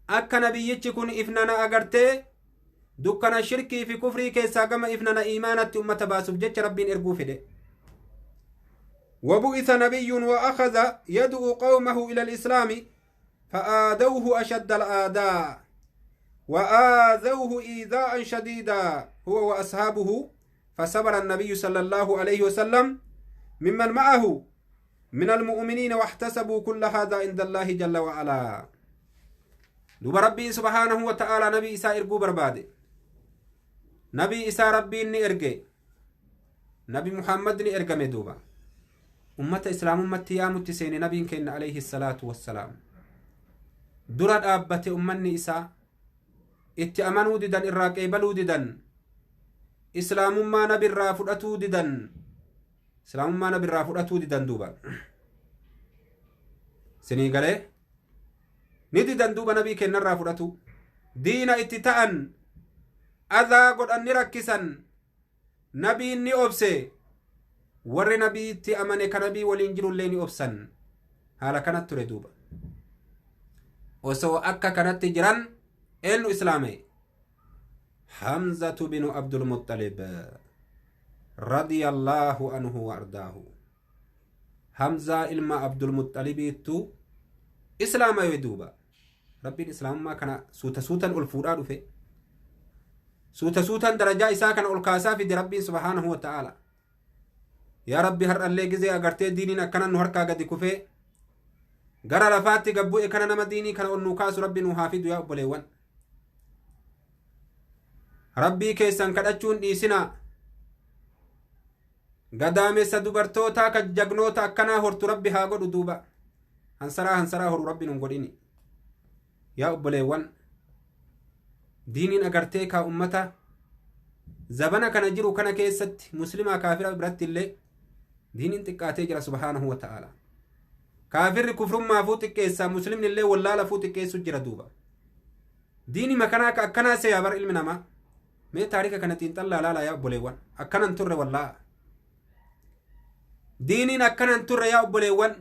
akka nabiyyichi kun ifnana agartee dukkana shirkii fi kufrii keessaa gama ifnana iimaanatti ummata baasuuf jecha Rabbiin erguu fedhe. وبعث نبي وأخذ يدعو قومه إلى الإسلام فآذوه أشد الآذاء وآذوه إيذاء شديدا هو وأصحابه، فصبر النبي صلى الله عليه وسلم ممن معه من المؤمنين واحتسبوا كل هذا عند الله جل وعلا. دوب ربي سبحانه وتعالى نبي إساء إرقو بربادي، نبي إساء ربي إني إرقي، نبي محمد إني إرقمي دوبا أمة إسلام أمة يا متسين نبي كإن عليه الصلاة والسلام درد أبت أمني إساء اتأمنوا ددن إراك إبلوا ددن إسلام ما نبي الرافض ددن إسلام ما نبي الرافض ددن دوبا سنيغالي نددن دوبا نبي كإن الرافض دين اتتأن أذا قد أن نركسن نبي ني أبسي warri nabiitti amane ka nabii waliin jirullee ni obsan. Haala kanatti ture duuba. Osoo akka kanatti jiran eenyu islaame? Hamzatu binu Abdul Muttalib radiyallahu anhu wa ardaahu. Hamzaa ilma Abdul Muttalibiittu islaama duuba. Rabbiin islaamummaa kana suuta suutan ol fuudhaa dhufe. Suuta suutan darajaa isaa kana ol kaasaa fide Rabbiin subhaanahu wa ta'ala. Yaa Rabbi har'allee gizee agartee diiniin akkana nu harkaa gadi kufee gara lafaatti gabbu'e kana nama diinii kana ol nuu kaasu Rabbi nu haa fidu yaa obboleewwan. Rabbii keessan kadhachuun dhiisinaa. Gadaamessa dubartootaa ka jagnoota akkanaa hortu Rabbi haa godhu duuba. Hansaraa hansaraa horu Rabbi nun godhini. Yaa obboleewwan, diiniin agartee kaa ummata zabana kana jiru kana keessatti muslimaa kaafira biratti illee diiniin xiqqaatee jira subhaanahu wa ta'ala. Kaafirri kufrummaafuu xiqqeessaa, muslimni illee wallaalafuu xiqqeessu jira duuba. Diini makanaa ka akkanaa seeyaa bar ilmi namaa. Mee taarika kana xiinxallaa laalaa yaa obboleewwan. Akkanan turre wallaa'a. Diiniin akkanan turre yaa obboleewwan.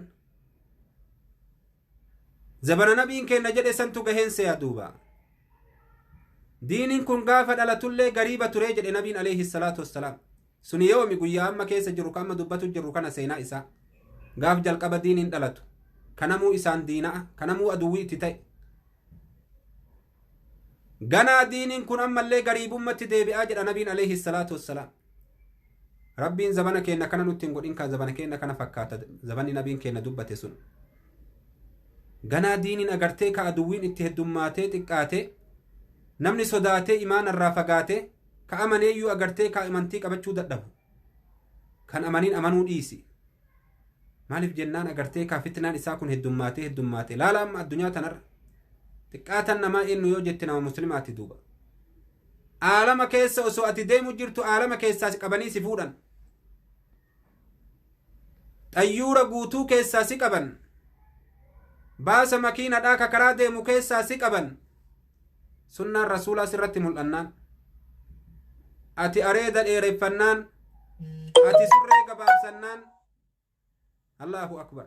Zabana nabiin kenna jedhe santu gaheen seeyaa duuba. Diiniin kun gaafa dhalatullee gariiba turee jedhe nabiin alayhi salaatu wassalaam. Suni yoomi guyyaa amma keessa jiru ka amma dubbatu jiru kana seenaa isaa. Gaaf jalqaba diiniin dhalatu. Kanamuu isaan diina'a, kanamuu aduwwii itti ta'e. Ganaa diiniin kun ammallee gariibummatti deebi'aa jedha nabiin alayhi salaatu wassalaam. Rabbiin zabana keenna kana nutti hin godhin kaa zabana keenna kana fakkaata zabanni nabiin keenna dubbate sun. Ganaa diiniin agartee ka aduwwiin itti heddummaatee xiqqaatee namni sodaatee imaana irraa fagaatee ka amaneeyyuu agartee ka amantii qabachuu dadhabu. Kan amaniin amanuu dhiisi. Maaliif jennaan agartee ka fitnaan isaa kun heddummaatee heddummaatee laala amma addunyaa tanarra xiqqaatan namaa eenyu yoo jette nama muslimaati duuba. Aalama keessa osoo ati deemu jirtu aalama keessaa si qabanii si fuudhan. Xayyuura guutuu keessaa si qaban. Baasa makiinadhaa ka karaa deemu keessaa si qaban. Sunnaan rasuulaa sirratti mul'annaan. Ati areeda dheereffannaan. Ati surree gabaabsannaan. Allahu akbar.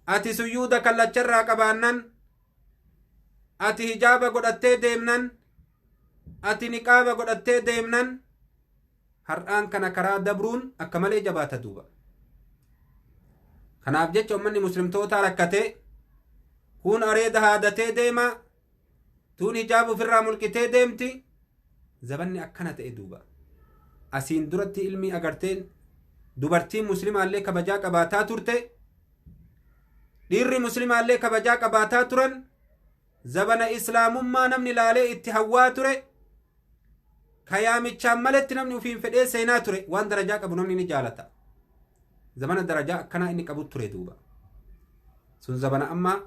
Ati suyyuuda kallacharraa qabaannan. Ati hijaaba godhattee deemnan. Ati niqaaba godhattee deemnan. Har'aan kana karaa dabruun akka malee jabaata duuba. Kanaaf jecha ummanni muslimtootaa rakkatee kun areeda haadatee deema. Tuun hijaaba ofirraa mulqitee deemti. Zabanni akkana ta'e duuba. Asiin duratti ilmi agarteen dubartiin muslimaallee kabajaa qabaataa turte. Dhiirri muslimaallee kabajaa qabaataa turan. Zabana islaamummaa namni laalee itti hawwaa ture. Kayaamichaan maletti namni ufiin fedhee seenaa ture. Waan darajaa qabu namni ni jaalata. Zabana darajaa akkanaa inni qabu ture duuba. Sun zabana ammaa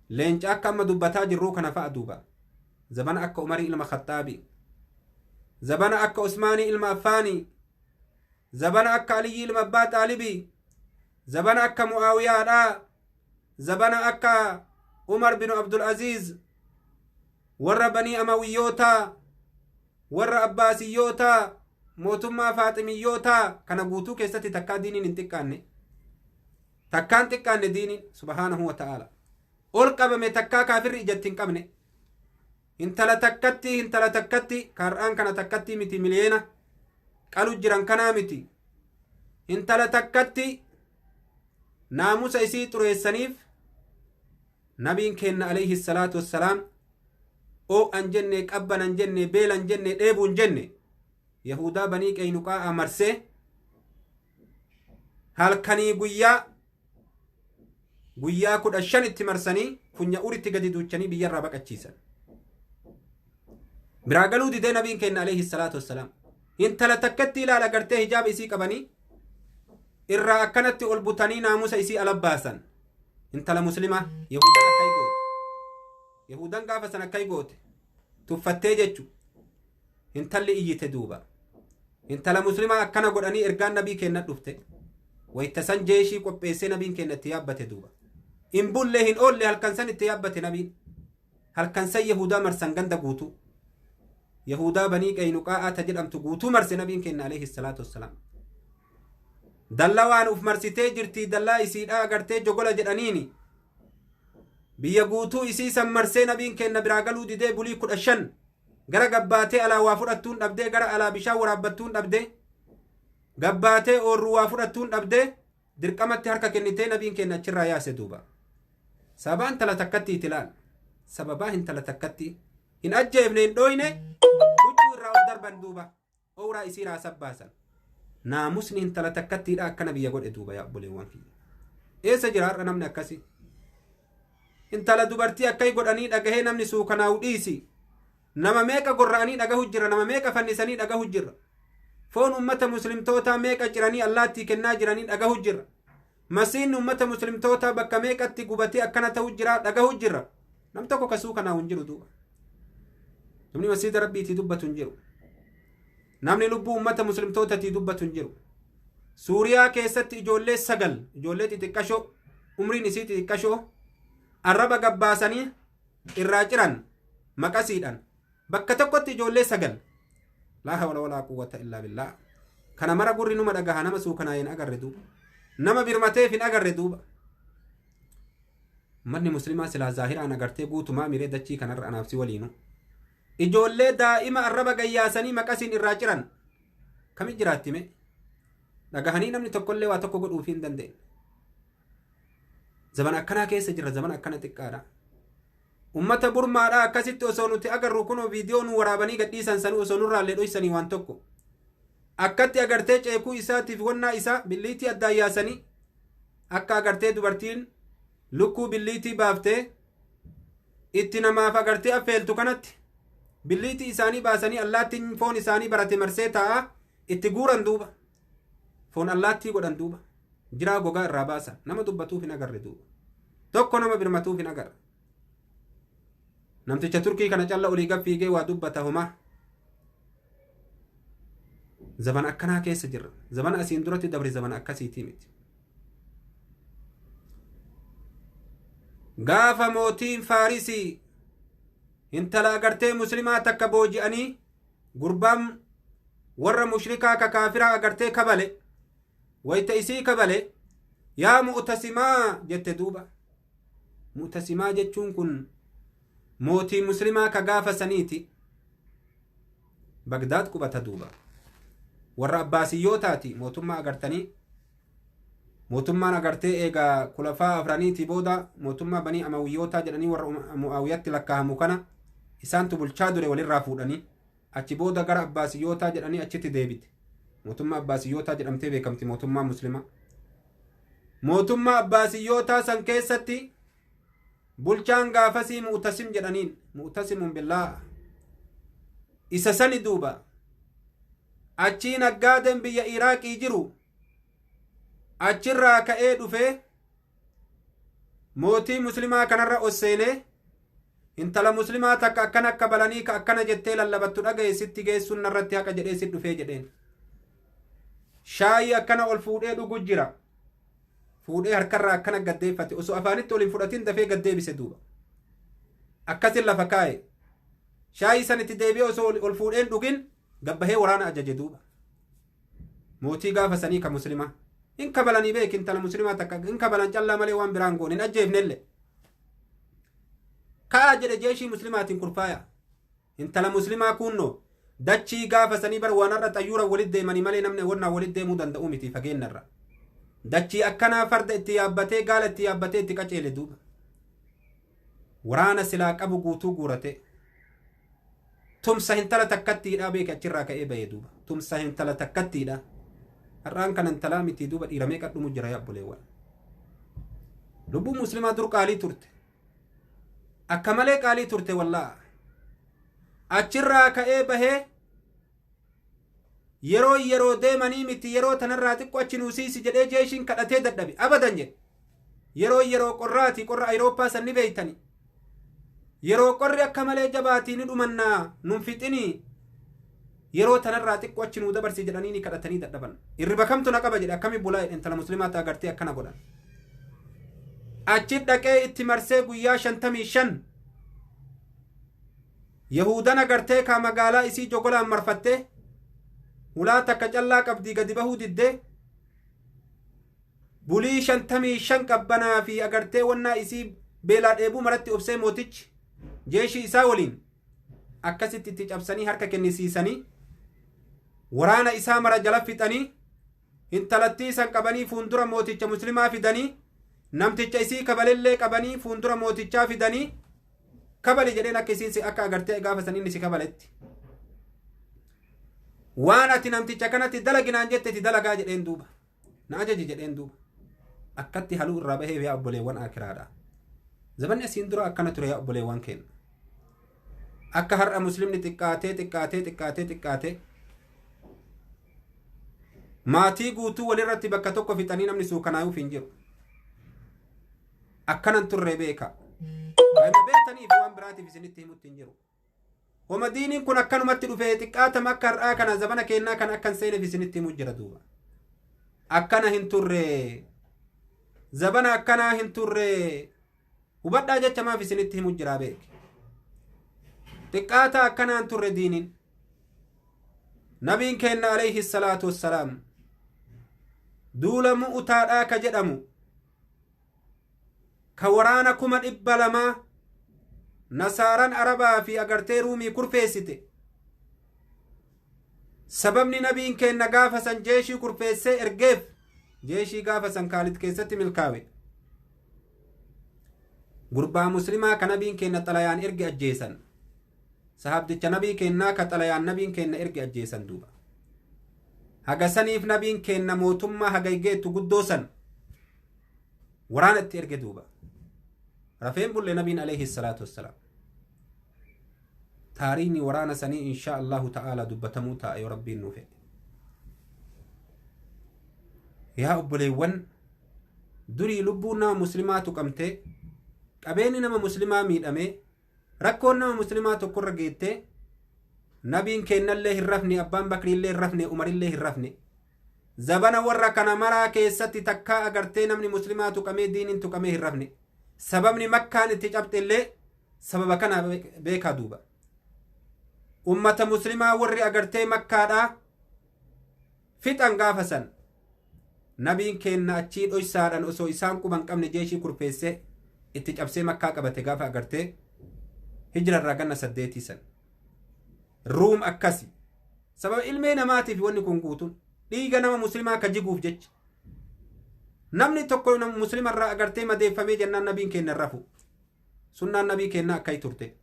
leenca akka amma dubbataa jirruu kana fa'a duuba. Zabana akka Umarii ilma Khaxaabii. Zabana akka Usmaanii ilma Affaanii. Zabana akka Aliyyii ilma Abbaa Xaalibii. Zabana akka Mu'aawiyaadhaa. Zabana akka Umar bin Abdul Aziz. Warra Banii Amawiyyootaa. Warra Abbaasiyyootaa. Mootummaa Faaximiyyootaa. Kana guutuu keessatti takkaa diiniin hin xiqqaanne. Takkaan xiqqaanne diiniin subhaanahu wa ta'aala. Ol qabame takkaa kaafirri ijatti hin qabne. Intala takkatti kar'aan kana takkatti miti miliyeena qalu jiran kanaa miti. Intala takkatti naamusa isii xureessaniif nabiin kenna alayhi salaatu wassalaam oo'an jenne qabbanan jenne beelan jenne dheebuun jenne Yahudaa banii Qeynuqaa'a marsee halkanii guyyaa 15 itti marsanii funya uritti gadi duuchanii biyyarraa baqachiisan. Biraa galuu didee nabiin kenna alayhi salaatu wassalaam. Intala takkatti ilaala gartee hijaaba isii qabanii irraa akkanatti ol butanii naamusa isii ala baasan. Intala muslimaa Yahudan akkai goote. Yahudan gaafa san akkai goote. Tuffattee jechu. Intalli iyyite duuba. Intala muslimaa akkana godhanii ergaan nabii kenna dhufte. Wayita san jeeshii qopheessee nabiin kenna itti yaabbate duuba. Hin bulle hin oolle halkan san itti yaabbate nabiin. Halkan san Yahudaa marsan ganda guutuu. Yahudaa banii Qaynuqaa'aa ta jedhamtu guutuu marse nabiin kenna alayhi salaatu wassalaam. Dallaa waan uf marsitee jirti dallaa isiidhaa agartee jogola jedhaniini. Biyya guutuu isii san marsee nabiin kenna biraa galuu didee bulii 15 gara gabbaatee alaa waa fudhattuun dhabdee gara alaa bishaan waraabbattuun dhabdee gabbaatee oorruu waa fudhattuun dhabdee dirqamatti harka kennitee nabiin kenna achirraa yaase duuba. Sababaa intala takkatti itti ilaal. Sababaa intala takkatti hin ajjeefne hin dhooyne huccuu irraa ol darban duuba. Ooraa isii raasa baasan. Naamusni intala takkattiidha akkana biyya godhe duuba yaa obboleewwan kiyya. Eessa jira har'a namni akkasii? Intala dubartii akkai godhanii dhagahee namni suukanaa'u dhiisi. Nama meeqa gorra'anii dhagahu jira, nama meeqa fannisanii dhagahu jira. Foon ummata muslimtootaa meeqa ciranii allaattii kennaa jiranii dhagahu jira. Masiinni ummata muslimtootaa bakka meeqatti gubatee akkana ta'u jira dhagahu jira. Nam tokko ka suukanaa'u hin jiru duuba. Namni masiida rabbiitii dubbatu hin jiru. Namni lubbuu ummata muslimtootatii dubbatu hin jiru. Suuriyaa keessatti ijoollee 9 ijoollee xixiqqashoo umriin isii xixiqqashoo arraba gabbaasanii irraa ciran maqasiidhaan bakka tokkotti ijoollee 9. Laa hawla walaa quwwata illaa billaa. Kana mara gurri numa dhagaha nama suukanaa hin agarre duuba. Nama birmateef hin agarre duuba. Manni muslimaa silaa zaahiraan agartee guutumaa miree dachii kanarra anaaf si waliinu. Ijoollee daa'ima arraba gayyaasanii maqasiin irraa ciran kami jiraatti mee? Dhagahanii namni tokkollee waa tokko godhuufii hin dandeenye. Zaman akkanaa keessa jira, zaman akkana xiqqaadha. Ummata Burmaadhaa akkasitti osoo nuti agarru kunoo viidiyoo nu waraabanii gadhiisan sanuu osoo nurraallee dhoysanii waan tokko. Akkatti agartee ceekuu isaatiif wannaa isaa billiitii addaan yaasanii akka agartee dubartiin lukkuu billiitii baaftee itti namaaf agartee affeeltu kanatti billiitii isaanii baasanii allaattiin foon isaanii barate marsee taa'aa itti guuran duuba. Foon allaattii godhan duuba. Jiraa gogaa irraa baasan nama dubbatuuf hin agarre duuba. Tokko nama birmatuuf hin agarre. Namticha Turkii kana calla olii gad fiigee waa dubbata homaa. Zaman akkanaa keessa jirra. Zaman asiin duratti dabre zaman akkasiitii miti. Gaafa mootiin Faarisii intala agartee muslimaa takka booji'anii gurbaan warra mushrikaa ka kaafiraa agartee kabale wayta isii kabale yaa mu'tasimaa jette duuba. Mu'tasimaa jechuun kun mootii muslimaa ka gaafa saniiti. Bagdaad qubata duuba. Warra Abbaasiyyootaati mootummaa agartanii mootummaan agartee eegaa kulafaa afraniitii booda mootummaa banii Amawiyyootaa jedhanii warra Mu'aawiyatti lakkaahamu kana Isaantu bulchaa dure walirraa fuudhanii achi booda gara Abbaasiyyootaa jedhanii achitti deebite. Mootummaa Abbaasiyyootaa jedhamtee beekamti mootummaa Muslimaa. Mootummaa Abbaasiyyootaa san keessatti bulchaan gaafasii Mu'tasim jedhaniin, Mu'tasimun billaa isa sani duuba. Achii naggaadeen biyya Iraaqii jiru achirraa ka'ee dhufee mootii Muslimaa kanarra ol seenee intala Muslimaa takka akkana akka balanii ka akkana jettee lallabattu dhagaye sitti geessuun narratti haqa jedhee sit dhufee jedheen. Shaayii akkana ol fuudhee dhugu jira. Fuudhee harkarraa akkana gaddeeffate, osoo afaanitti ol hin fudhatin dafee gaddeebise duuba. Akkasin lafa kaa'e. Shaayii san itti deebi'ee osoo ol fuudheen dhugin gabbahee waraana ajaje duuba. Mootii gaafa sanii ka Muslimaa. Hin kabalanii beek, intala Muslimaa takka hin kabalan callaa malee waan biraan goone hin ajjeefnellee. Ka'aa jedhe, jeeshii Muslimaatiin kurfaaya. Intala Muslimaa kunnoo dachii gaafa sanii bar waan har'a xayyuura walit deemanii malee namni wannaa walit deemuu danda'u miti fageennarra. Dachii akkanaa farda itti yaabbatee, gaala itti yaabbatee itti qaceele duuba. Waraana silaa qabu guutuu guurate. Tumsa intala takkattiidha beeke achirraa ka'ee bahee duuba. Tumsa intala takkattiidha. Har'aan kan intalaa miti duuba, dhiiramee qadhumu jira yaa obboleewwan. Lubbuun Muslimaa dur qaalii turte. Akka malee qaalii turte wallaa. Achirraa ka'ee bahee yeroo deemanii miti, yeroo tanarraa xiqqoo achi nuusiisi jedhee jeeshiin kadhatee dadhabe, abadan jedhe. Yeroo qorraati, qorra Ayirooppaa san ni beeytani. Yeroo qorri akka malee jabaatii ni dhumannaa nun fixinii, yeroo tanarraa xiqqoo achi nuu dabarsi jedhanii ni kadhatanii dadhaban. Irriba kamtu na qaba jedhe, akkami bulaa jedhe, intala Muslimaa agartee akkana godhan. Achi dhaqee itti marsee guyyaa 55 Yahudan agartee kaa magaalaa isii jogolaan marfattee hulaa takka callaa qabdii gadi bahuu diddee bulii 55 qabbanaa fi agartee wannaa isii beelaa dheebuu maratti obsee mootichi jeeshii isaa waliin akkasitti itti cabsanii harka kennisiisanii waraana isaa mara jala fixanii intalattii san qabanii fuundura mooticha Muslimaa fidanii, namticha isii kabalellee qabanii fuundura mootichaa fidanii, kabali jedheen, akka isiin akka agartee gaafa san inni si kabaletti. Waan ati namticha kanatti dalaginaan jette itti dalagaa jedheen duuba. Na ajaji jedheen duuba. Akkatti haluu irraa bahee yaa obboleewwan akiraadha. Zabanni asiin dura akkana ture yaa obboleewwan keenya. Akka har'a Muslimni xiqqaatee xiqqaatee xiqqaatee xiqqaatee maatii guutuu walirratti bakka tokko fixanii namni suukanaayuuf hin jiru. Akkanan turre beeka. Kaima beektaniif waan biraatiif isinitti himutti hin jiru. Homa diiniin kun akkanumatti dhufee xiqqaatama akka har'aa kana zabana kennaa kana akkan seeneef isinitti himu jira duuba. Akkana hin turre. Zabana akkanaa hin turre. Hubadhaa jecha maaf isinitti himu jira beek. Xiqqaata akkanaan turre diiniin. Nabiin keenna alayhi salaatu wassalaam duula Mu'utaadhaa ka jedhamu ka waraana 200,000 nasaaran Arabaa fi agartee Ruumii kurfeessite. Sababni nabiin keenna gaafa san jeeshii kurfeessee ergeef, jeeshii gaafa san Kaalit keessatti milkaawe. Gurbaa Muslimaa ka nabiin keenna xalayaan erge ajjeesan. Sahabdicha nabii keennaa ka xalayaan nabiin keenna erge ajjeesan duuba. Haga saniif nabiin keenna mootummaa haga geettu guddoo san waraana itti erge duuba. Rafeen bulle nabiin alayhi salaatu wassalaam. Taariikni waraana sanii insha Allahu ta'ala dubbatamuu ta'a yoo Rabbiin nuu fedhe. Yaa obboleewwan, durii lubbuun nama Muslimaa tuqamtee, qabeenyi nama Muslimaa miidhamee, rakkoon nama Muslimaa tokkorra geettee nabiin keennallee hin rafne, abbaan Bakriillee hin rafne, Umarillee hin rafne. Zabana warra kana maraa keessatti takkaa agartee namni Muslimaa tuqamee, diiniin tuqamee hin rafne. Sababni Makkaan itti cabxellee sababa kana beekaa duuba. Ummata Muslimaa warri agartee Makkaadhaa fixan gaafa san nabiin keenna achii dhoysaadhaan osoo isaan quban qabne jeeshii kurfeessee itti cabsee Makkaa qabate gaafa agartee hijirarraa ganna 8 san. Ruum akkasi. Sababa ilmee namaatiif wanni kun guutuun dhiiga nama Muslimaa ka jiguuf jecha. Namni tokko Muslimarraa agartee madeeffamee jennaan nabiin keenna rafu. Sunnaan nabii keenna akkai turte.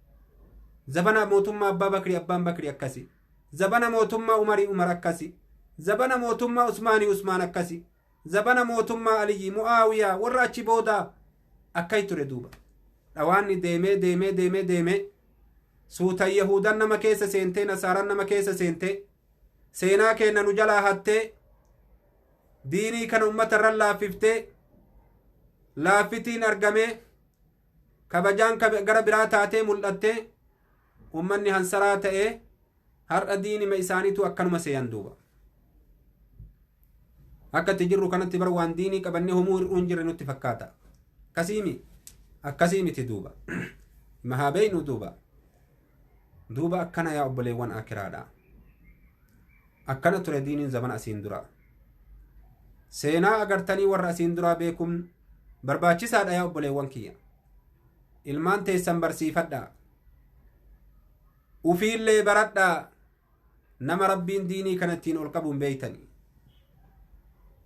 Zabana mootummaa Abbaa Bakrii Abbaan Bakrii akkasi. Zabana mootummaa Umarii Umar akkasi. Zabana mootummaa Usmaanii Usmaan akkasi. Zabana mootummaa Aliyyi Mu'aawiyaa warra achi boodaa akkai ture duuba. Dhawaanni deemee deemee deemee deemee suutan Yahudan nama keessa seentee, Nasaaran nama keessa seentee, seenaa keenna nu jalaa hattee, diinii kana ummata irra laaffiftee, laaffitiin argamee, kabajaan gara biraa taatee mul'attee, ummanni hansaraa ta'ee har'a diinima isaaniitu akkanuma seeyan duuba. Akka itti jirru kanatti bar waan diinii qabannee homuu hir'uun jirre nutti fakkaata. Akkasiimi akkasii miti duuba. Mahaa beeynu duuba. Duuba akkana yaa obboleewwan akiraadha. Akkana ture diiniin zamana asiin dura. Seenaa agartanii warra asiin duraa beekuun barbaachisaadha yaa obboleewwan kiyya. Ilmaan teessan barsiifadhaa. Ufiillee baradhaa. Nama Rabbiin diinii kana ittiin ol qabuun beeytani.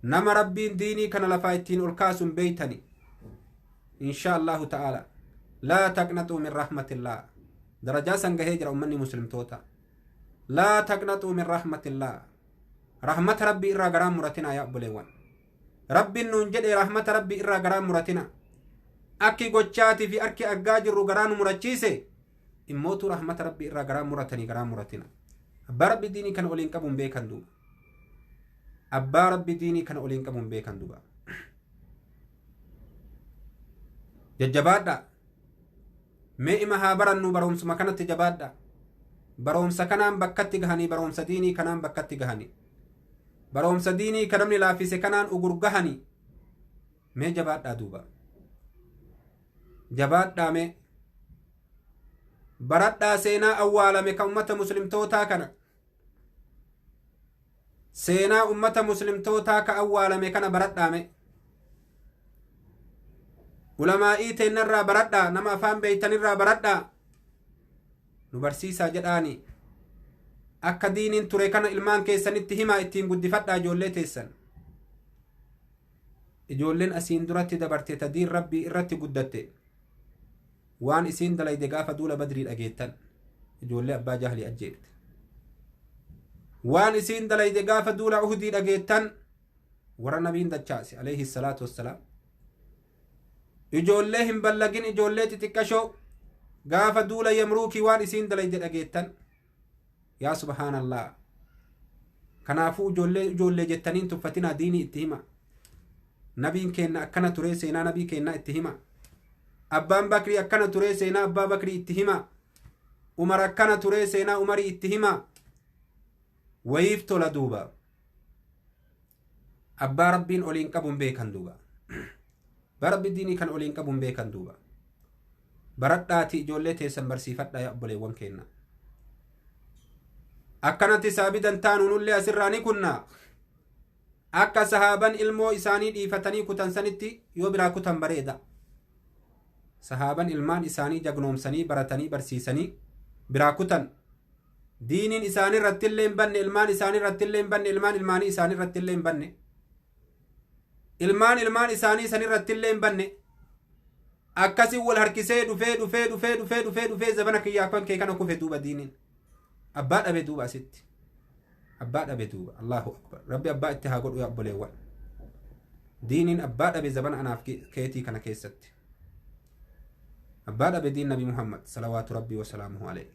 Nama Rabbiin diinii kana lafaa ittiin ol kaasuun beeytani. Insha Allahu ta'ala. Laa taqnaxuu min rahmatillah. Darajaa san gahee jira ummanni muslimtoota. Laa taqnaxuu min rahmatillah. Rahmata Rabbii irraa garaa muratinaa yaa obboleewwan. Rabbiin nuun jedhe rahmata Rabbii irraa garaa muratina. Akki gochaatii fi akki argaa jirru garaa nu murachiise immootu rahmata Rabbii irraa garaa muratanii garaa muratina. Abbaa Rabbi diinii kana oliin qabuun beekan duuba. Abbaa Rabbi diinii kana oliin qabuun beekan duuba. Jajjabaadhaa. Mee ima haa barannu barumsuma kanatti jabaadhaa. Barumsa kanaan bakkatti gahanii, barumsa diinii kanaan bakkatti gahanii. Barumsa diinii kan namni laaffise kanaan ugur gahanii. Mee jabaadhaa duuba. Jabaadhaa mee. Baradhaa seenaa awwaalame kan ummata muslimtootaa kana. Seenaa ummata muslimtootaa ka awwaalame kana baradhaa mee. Ulamaa'ii teennarraa baradhaa, nama afaan beeytanirraa baradhaa. Nu barsiisaa jedhaani. Akka diiniin ture kana ilmaan keessanitti himaa, ittiin guddifadhaa ijoollee teessan. Ijoolleen asiin duratti dabarte ta diin Rabbii irratti guddatte. Waan isiin dalayde gaafa duula Badrii dhageettan. Ijoollee Abbaa Jahlii ajjeefte. Waan isiin dalayde gaafa duula Uhudii dhageettan, warra nabiin dachaase alayhi salaatu wassalaam. Ijoollee hin ballagin, ijoollee xixiqqashoo gaafa duula Yamruukii waan isiin dalayde dhageettan. Yaa subhaanallah. Kanaafuu ijoollee ijoollee jettaniin tuffatinaa, diinii itti hima. Nabiin keenna akkana turee, seenaa nabii keennaa itti hima. Abbaan Bakrii akkana turee, seenaa Abbaa Bakrii itti hima. Umar akkana turee, seenaa Umarii itti hima. Wayiif tola duuba. Abbaa Rabbiin oliin qabuun beekan duuba. Abbaa Rabbi diinii kan oliin qabuun beekan duuba. Baradhaatii ijoollee teessan barsiifadhaa yaa obboleewwan keenna. Akkanatti saabidan taanu nullee asirraa ni kunna. Akka sahaaban ilmoo isaanii dhiifatanii kutan sanitti yoo biraa kutan bareeda. Sahaaban ilmaan isaanii jagnoomsanii baratanii barsiisanii biraa kutan. Diiniin isaanii irratti illee hin banne, ilmaan isaanii irratti illee hin banne, ilmaan ilmaanii isaanii irratti illee hin banne. Ilmaan ilmaan isaanii san irratti illee hin banne. Akkasii wal harkisee dhufee dhufee dhufee dhufee dhufee dhufee zabana kiyyaa kan kee kana kufe duuba diiniin. Abbaa dhabe duuba asitti. Abbaa dhabe duuba. Allahu akbar. Rabbi abbaa itti haa godhu yaa obboleewwan. Diiniin abbaa dhabe zabana anaaf keetii kana keessatti. Abbaa dhabe diin Nabi Muhammad salawaatu Rabbii wa salaamuhu alayhi.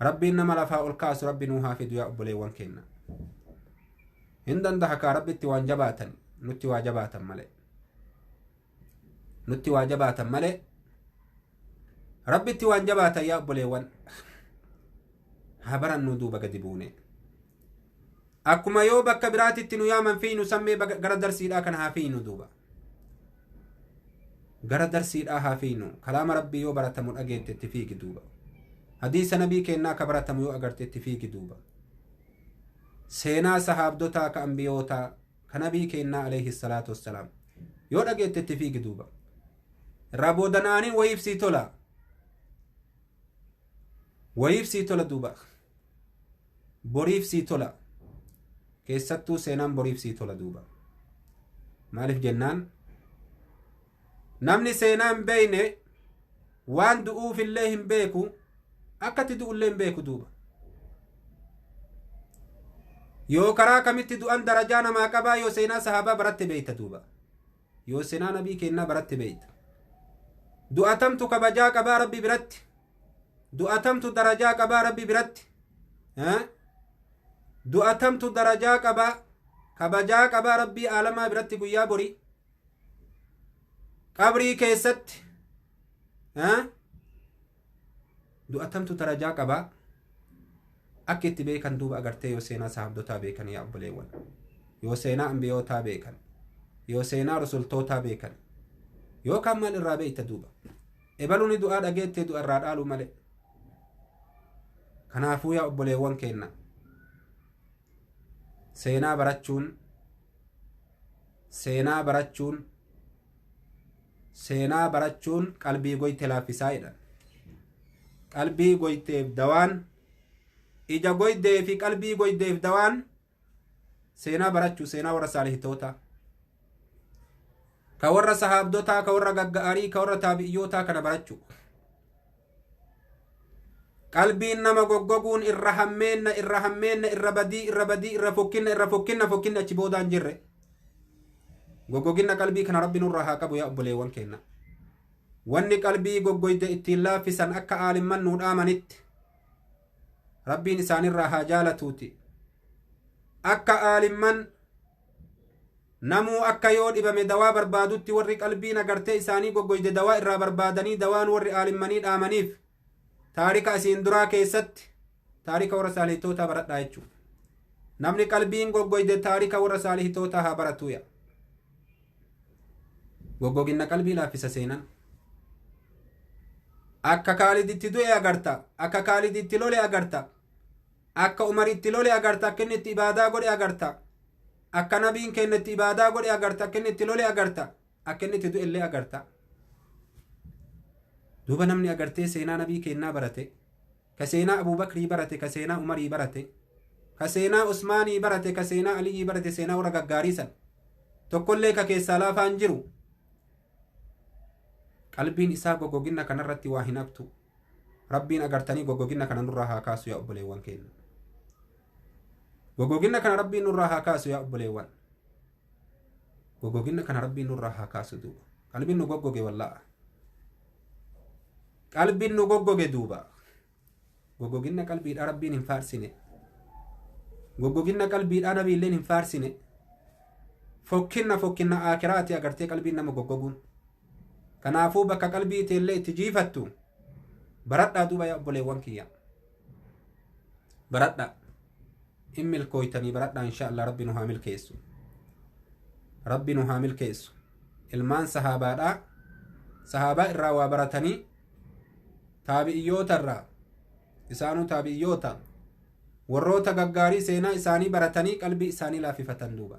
Rabbiin nama lafaa ol kaasu Rabbi nuu haa fidu yaa obboleewwan keenya. Hin danda'a kaa Rabbitti waan jabaatan, nutti waa jabaatan malee. Nutti waa jabaatan malee. Rabbitti waan jabaatan yaa obboleewwan. Haa barannu duuba gadi buune. Akkuma yoo bakka biraatitti nu yaaman fiinu sammee gara darsiidhaa kana haa fiinu duuba. Gara darsiidhaa haa fiinu. Kalaama Rabbii yoo baratamu dhageette itti fiigi duuba. Hadiisa nabii kennaa ka baratamu yoo agarte itti fiigi duuba. Seenaa sahaabdotaa ka ambiyootaa ka nabii kennaa alayhi salaatu wassalaam yoo dhageette itti fiigi duuba. Irraa boodanaaniin wayiif sii tola. Wayiif sii tola duuba. Boriif sii tola. Keessattuu seenaan boriif sii tola duuba. Maaliif jennaan namni seenaa hin beekne waan du'uufillee hin beeku. Akkatti du'ullee hin beeku duuba. Yoo karaa kamitti du'an darajaa namaa qabaa, yoo seenaa sahaabaa baratte beeyta duuba. Yoo seenaa nabii kennaa baratte beeyta. Du'atamtu kabajaa qabaa Rabbi biratti. Du'atamtu darajaa qabaa Rabbi biratti. Du'atamtu darajaa qabaa, kabajaa qabaa Rabbii aalamaa biratti guyyaa borii. Qabrii keessatti du'atamtu darajaa qabaa. Akka itti beekan duuba agartee yoo seenaa sahabdotaa beekan, yaa obboleewwan. Yoo seenaa ambiyootaa beekan. Yoo seenaa rusultootaa beekan. Yookaan maal irraa beeyta duuba? Ebaluuni du'aa dhageettee du'a irraa dhaalu malee. Kanaafuu yaa obboleewwan keenna, seenaa barachuun, seenaa barachuun, seenaa barachuun qalbii goyte laaffisaa jedhan. Qalbii goyteef dawaan, ija goydee fi qalbii goydeef dawaan seenaa barachuu, seenaa warra saalihitootaa, ka warra sahaabdotaa, ka warra gaggaarii, ka warra taabi'iyyootaa kana barachuu. Qalbiin nama goggoguun irra hammeenna, irra hammeenna, irra badii, irra badii, irra fokkinna, irra fokkinna, fokkinna achi boodaan jirre. Goggoginna qalbii kana Rabbi nurraa haa qabu, yaa obboleewwan keenna. Wanni qalbii goggoyde ittiin laaffisan, akka aalimman nuu dhaamanitti, Rabbiin isaanirraa haa jaalatuuti, akka aalimman namuu akka yoo dhibame dawaa barbaadutti, warri qalbiin agartee isaanii goggoyde dawaa irraa barbaadanii, dawaan warri aalimmanii dhaamaniif taarika asiin duraa keessatti taarika warra saalihitootaa baradhaa jechuudha. Namni qalbiin goggoyde taarika warra saalihitootaa haa baratuuya. Goggoginna qalbii laaffisa seenan. Akka Kaaliditti du'e agarta, akka Kaaliditti lole agarta, akka Umaritti lole agarta, akka inni itti ibaadaa godhe agarta, akka nabiin keenya itti ibaadaa godhe agarta, akka inni itti lole agarta, akka inni itti du'e illee agarta. Duuba namni agartee seenaa nabii kennaa barate, ka seenaa Abubakrii barate, ka seenaa Umarii barate, ka seenaa Usmaanii barate, ka seenaa Aliyyii barate, seenaa warra gaggaarii san tokkollee ka keessaa laafaan jiru, qalbiin isaa goggoginna kanarratti waa hin haftu. Rabbiin agartanii goggoginna kana nurraa haa kaasu, yaa obboleewwan keenya. Goggoginna kana Rabbiin nurraa haa kaasu, yaa obboleewwan. Goggoginna kana Rabbiin nurraa haa kaasu duuba. Qalbiin nu goggoge, wallaa'a. Qalbiin nu goggoge duuba. Goggoginna qalbiidhaa Rabbiin hin faarsine. Goggoginna qalbiidhaa nabiilleen hin faarsine. Fokkinna, fokkinna aakiraati agartee qalbiin nama goggoguun. Kanaafuu bakka qalbii teellee itti jiifattu baradhaa duuba, yaa obboleewwan kiyya. Baradhaa. In milkooytanii, baradhaa, insha Allah. Rabbi nu haa milkeessu. Rabbi nu haa milkeessu. Ilmaan sahaabaadhaa, sahaabaa irraa waa baratanii, taabi'iyyoota irraa, isaanuu taabi'iyyoota, warroota gaggaarii seenaa isaanii baratanii qalbii isaanii laaffifatan duuba.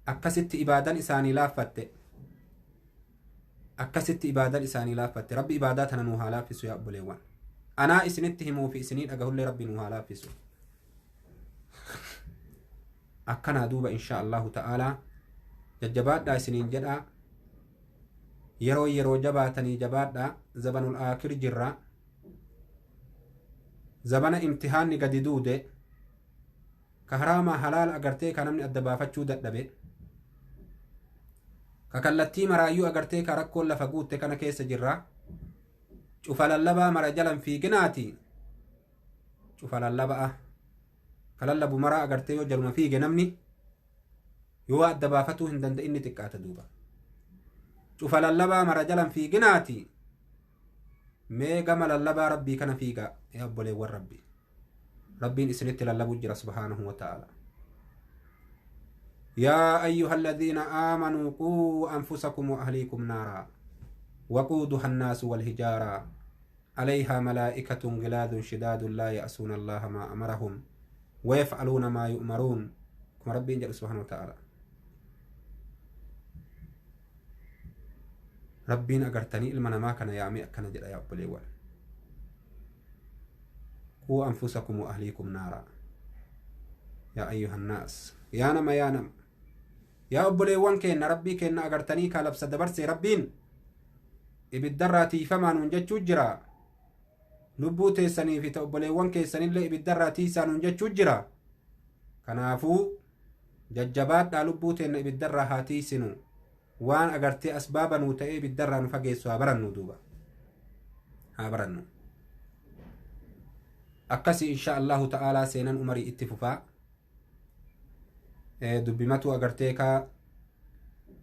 Akkasitti ibaadan isaanii laaffatte. Akkasitti ibaadan isaanii laaffatte. Rabbi ibaadaa tana nuu haa laaffisu, yaa obboleewwan. Anaa isinitti himuu fi isinii dhagahullee Rabbi nuu haa laaffisu. Akkanaa duuba, insha Allahu ta'aalaa, jajjabaadhaa isiniin jedhaa. Yeroo yeroo jabaatanii jabaadhaa. Zabanul aakir jirra. Zabana imtihaanni gadi duude, ka haraamaa halaala agartee ka namni adda baafachuu dadhabe, ka kallattii maraayyuu agartee ka rakkoon lafa guutte kana keessa jirra. Cufa lallabaa mara jalan fiiginaati. Cufa lallaba'a ka lallabu maraa agartee yoo jaluma fiige, namni yoo adda baafatuu hin danda'inni xiqqaata duuba. Cufa lallabaa mara jalan fiiginaati, mee gama lallabaa Rabbii kana fiigaa, yaa obboleewwan Rabbii. Rabbiin isinitti lallabuu jira subhaanahu wa ta'ala. يا أيها الذين آمنوا قوا أنفسكم وأهليكم نارا وقودها الناس والحجارة عليها ملائكة غلاظ شداد لا يعصون الله ما أمرهم ويفعلون ما يؤمرون. كما ربي جل سبحانه وتعالى، Rabbiin agartanii ilma namaa kana yaamee akkana jedha, yaa obboleewwan: قوا أنفسكم وأهليكم نارا. يا أيها الناس، yaa nama, yaa nama, yaa obboleewwan keenna, Rabbii keenna agartanii kaa labsa dabarse, Rabbiin ibiddarraa tiifamaa nuun jechuu jira. Lubbuu teessanii fi obboleewwan keessanillee ibiddarraa tiisaa nuun jechuu jira. Kanaafuu jajjabaadhaa, lubbuu teenna ibiddarraa haa tiisinu. Waan agartee asbaaba nuu ta'ee ibiddarraa nu fageessu haa barannu, duuba haa barannu. Akkasi insha Allahu ta'aalaa seenan Umarii itti fufaa. Dubbimatu agartee kaa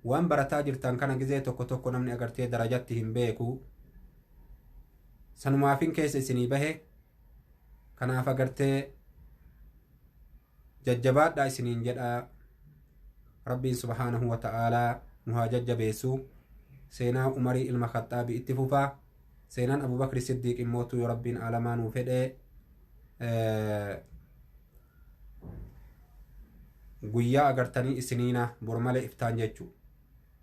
waan barataa jirtan kana gizee tokko tokko namni agartee darajatti hin beeku, sanumaafin keessa isinii bahe. Kanaaf agartee jajjabaadhaa isiniin jedha. Rabbiin subhaanahu wa ta'aalaa nu haa jajjabeessu. Seenaa Umarii ilma Khaxaabi itti fufaa. Seenaan Abubakri Siddiiq immootu yoo Rabbiin aalamaa nuu fedhe guyyaa agartanii isiniina bormalee iftaan jechu.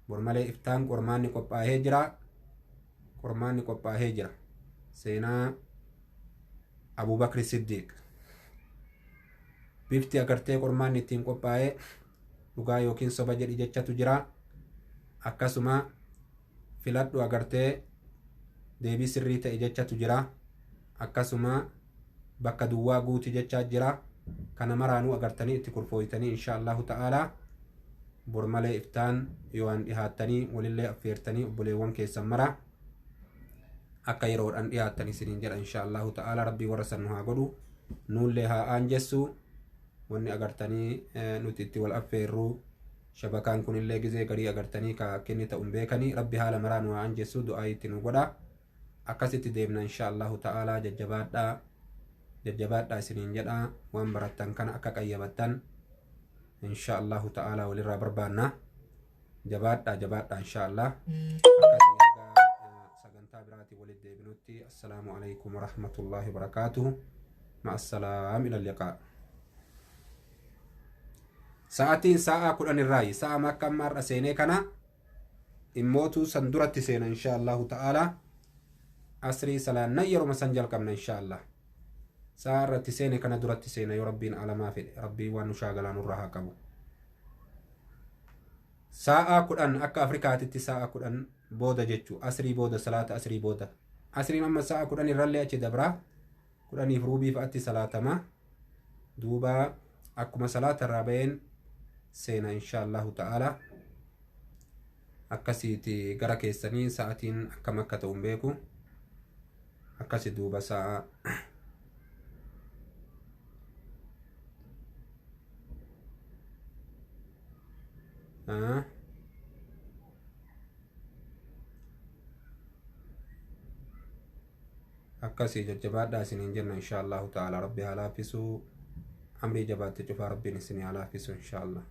Bormalee iftaan qormaanni qophaa'ee jira, qormaanni qophaa'ee jira. Seenaa Abubakri Siddiiq bifti agartee qormaanni ittiin qophaa'ee dhugaa yookiin soba jedhi jechatu jira. Akkasuma filadhu agartee deebii sirrii ta'e jechatu jira. Akkasuma bakka duwwaa guuti jechaa jira. Kana maraanuu agartanii itti kurfooytanii insha Allahu ta'aalaa bor malee iftaan yoo an dhihaattanii walillee affeertanii obboleewwan keessan mara akka yeroodhaan dhiyaattan isiniin jedha insha Allahu ta'aalaa. Rabbii warra san nu haa godhu, nuullee haa aanjessu. Wanni agartanii nuti itti wal affeerru shabakaan kunillee gizee garii agartanii ka akka inni ta'u hin beekanii. Rabbi haala maraa nu haa aanjessu, du'aa itti nu godha. Akkasitti deemna insha Allahu ta'aalaa. Jajjabaadhaa, jajjabaadhaa isiniin jedha. Waan barattan kana akka qayyabattan insha Allahu ta'aalaa walirraa barbaanna. Jabaadhaa, jabaadhaa insha Allah. Akkasii haga sagantaa biraatii walitti deebinutti, assalaamu alaikum warahmatullaahi wabarakaatuhu, ma'assalaam, ila liqaa. Sa'aatiin sa'a 10 irraayi. Sa'a makka amma har'a seenee kana immootuu san duratti seena insha Allahu ta'aalaa. Asrii salaannan yeroma san jalqabna insha Allah. Sa'a irratti seene kana duratti seena yoo Rabbiin alamaa fedhe. Rabbiin waan nu shaagalaa nurraa haa qabu. Sa'a 10 akka Afrikaatitti, sa'a 10 booda jechuu, asrii booda, salaata asrii booda. Asriin amma sa'a 10 irrallee achi dabraa, 10:15 fa'atti salaatama. Duuba akkuma salaata irraa baheen seena insha Allahu ta'ala. Akkasiiti gara keessanii sa'atiin akkam akka ta'u hin beeku. Akkasi duuba sa'a akkasii. Jajjabaadhaa isiniin jenna insha Allahu ta'ala. Rabbi haa laaffisuu, amrii jabaatte cufaa Rabbiin isinii haa laaffisu insha Allah.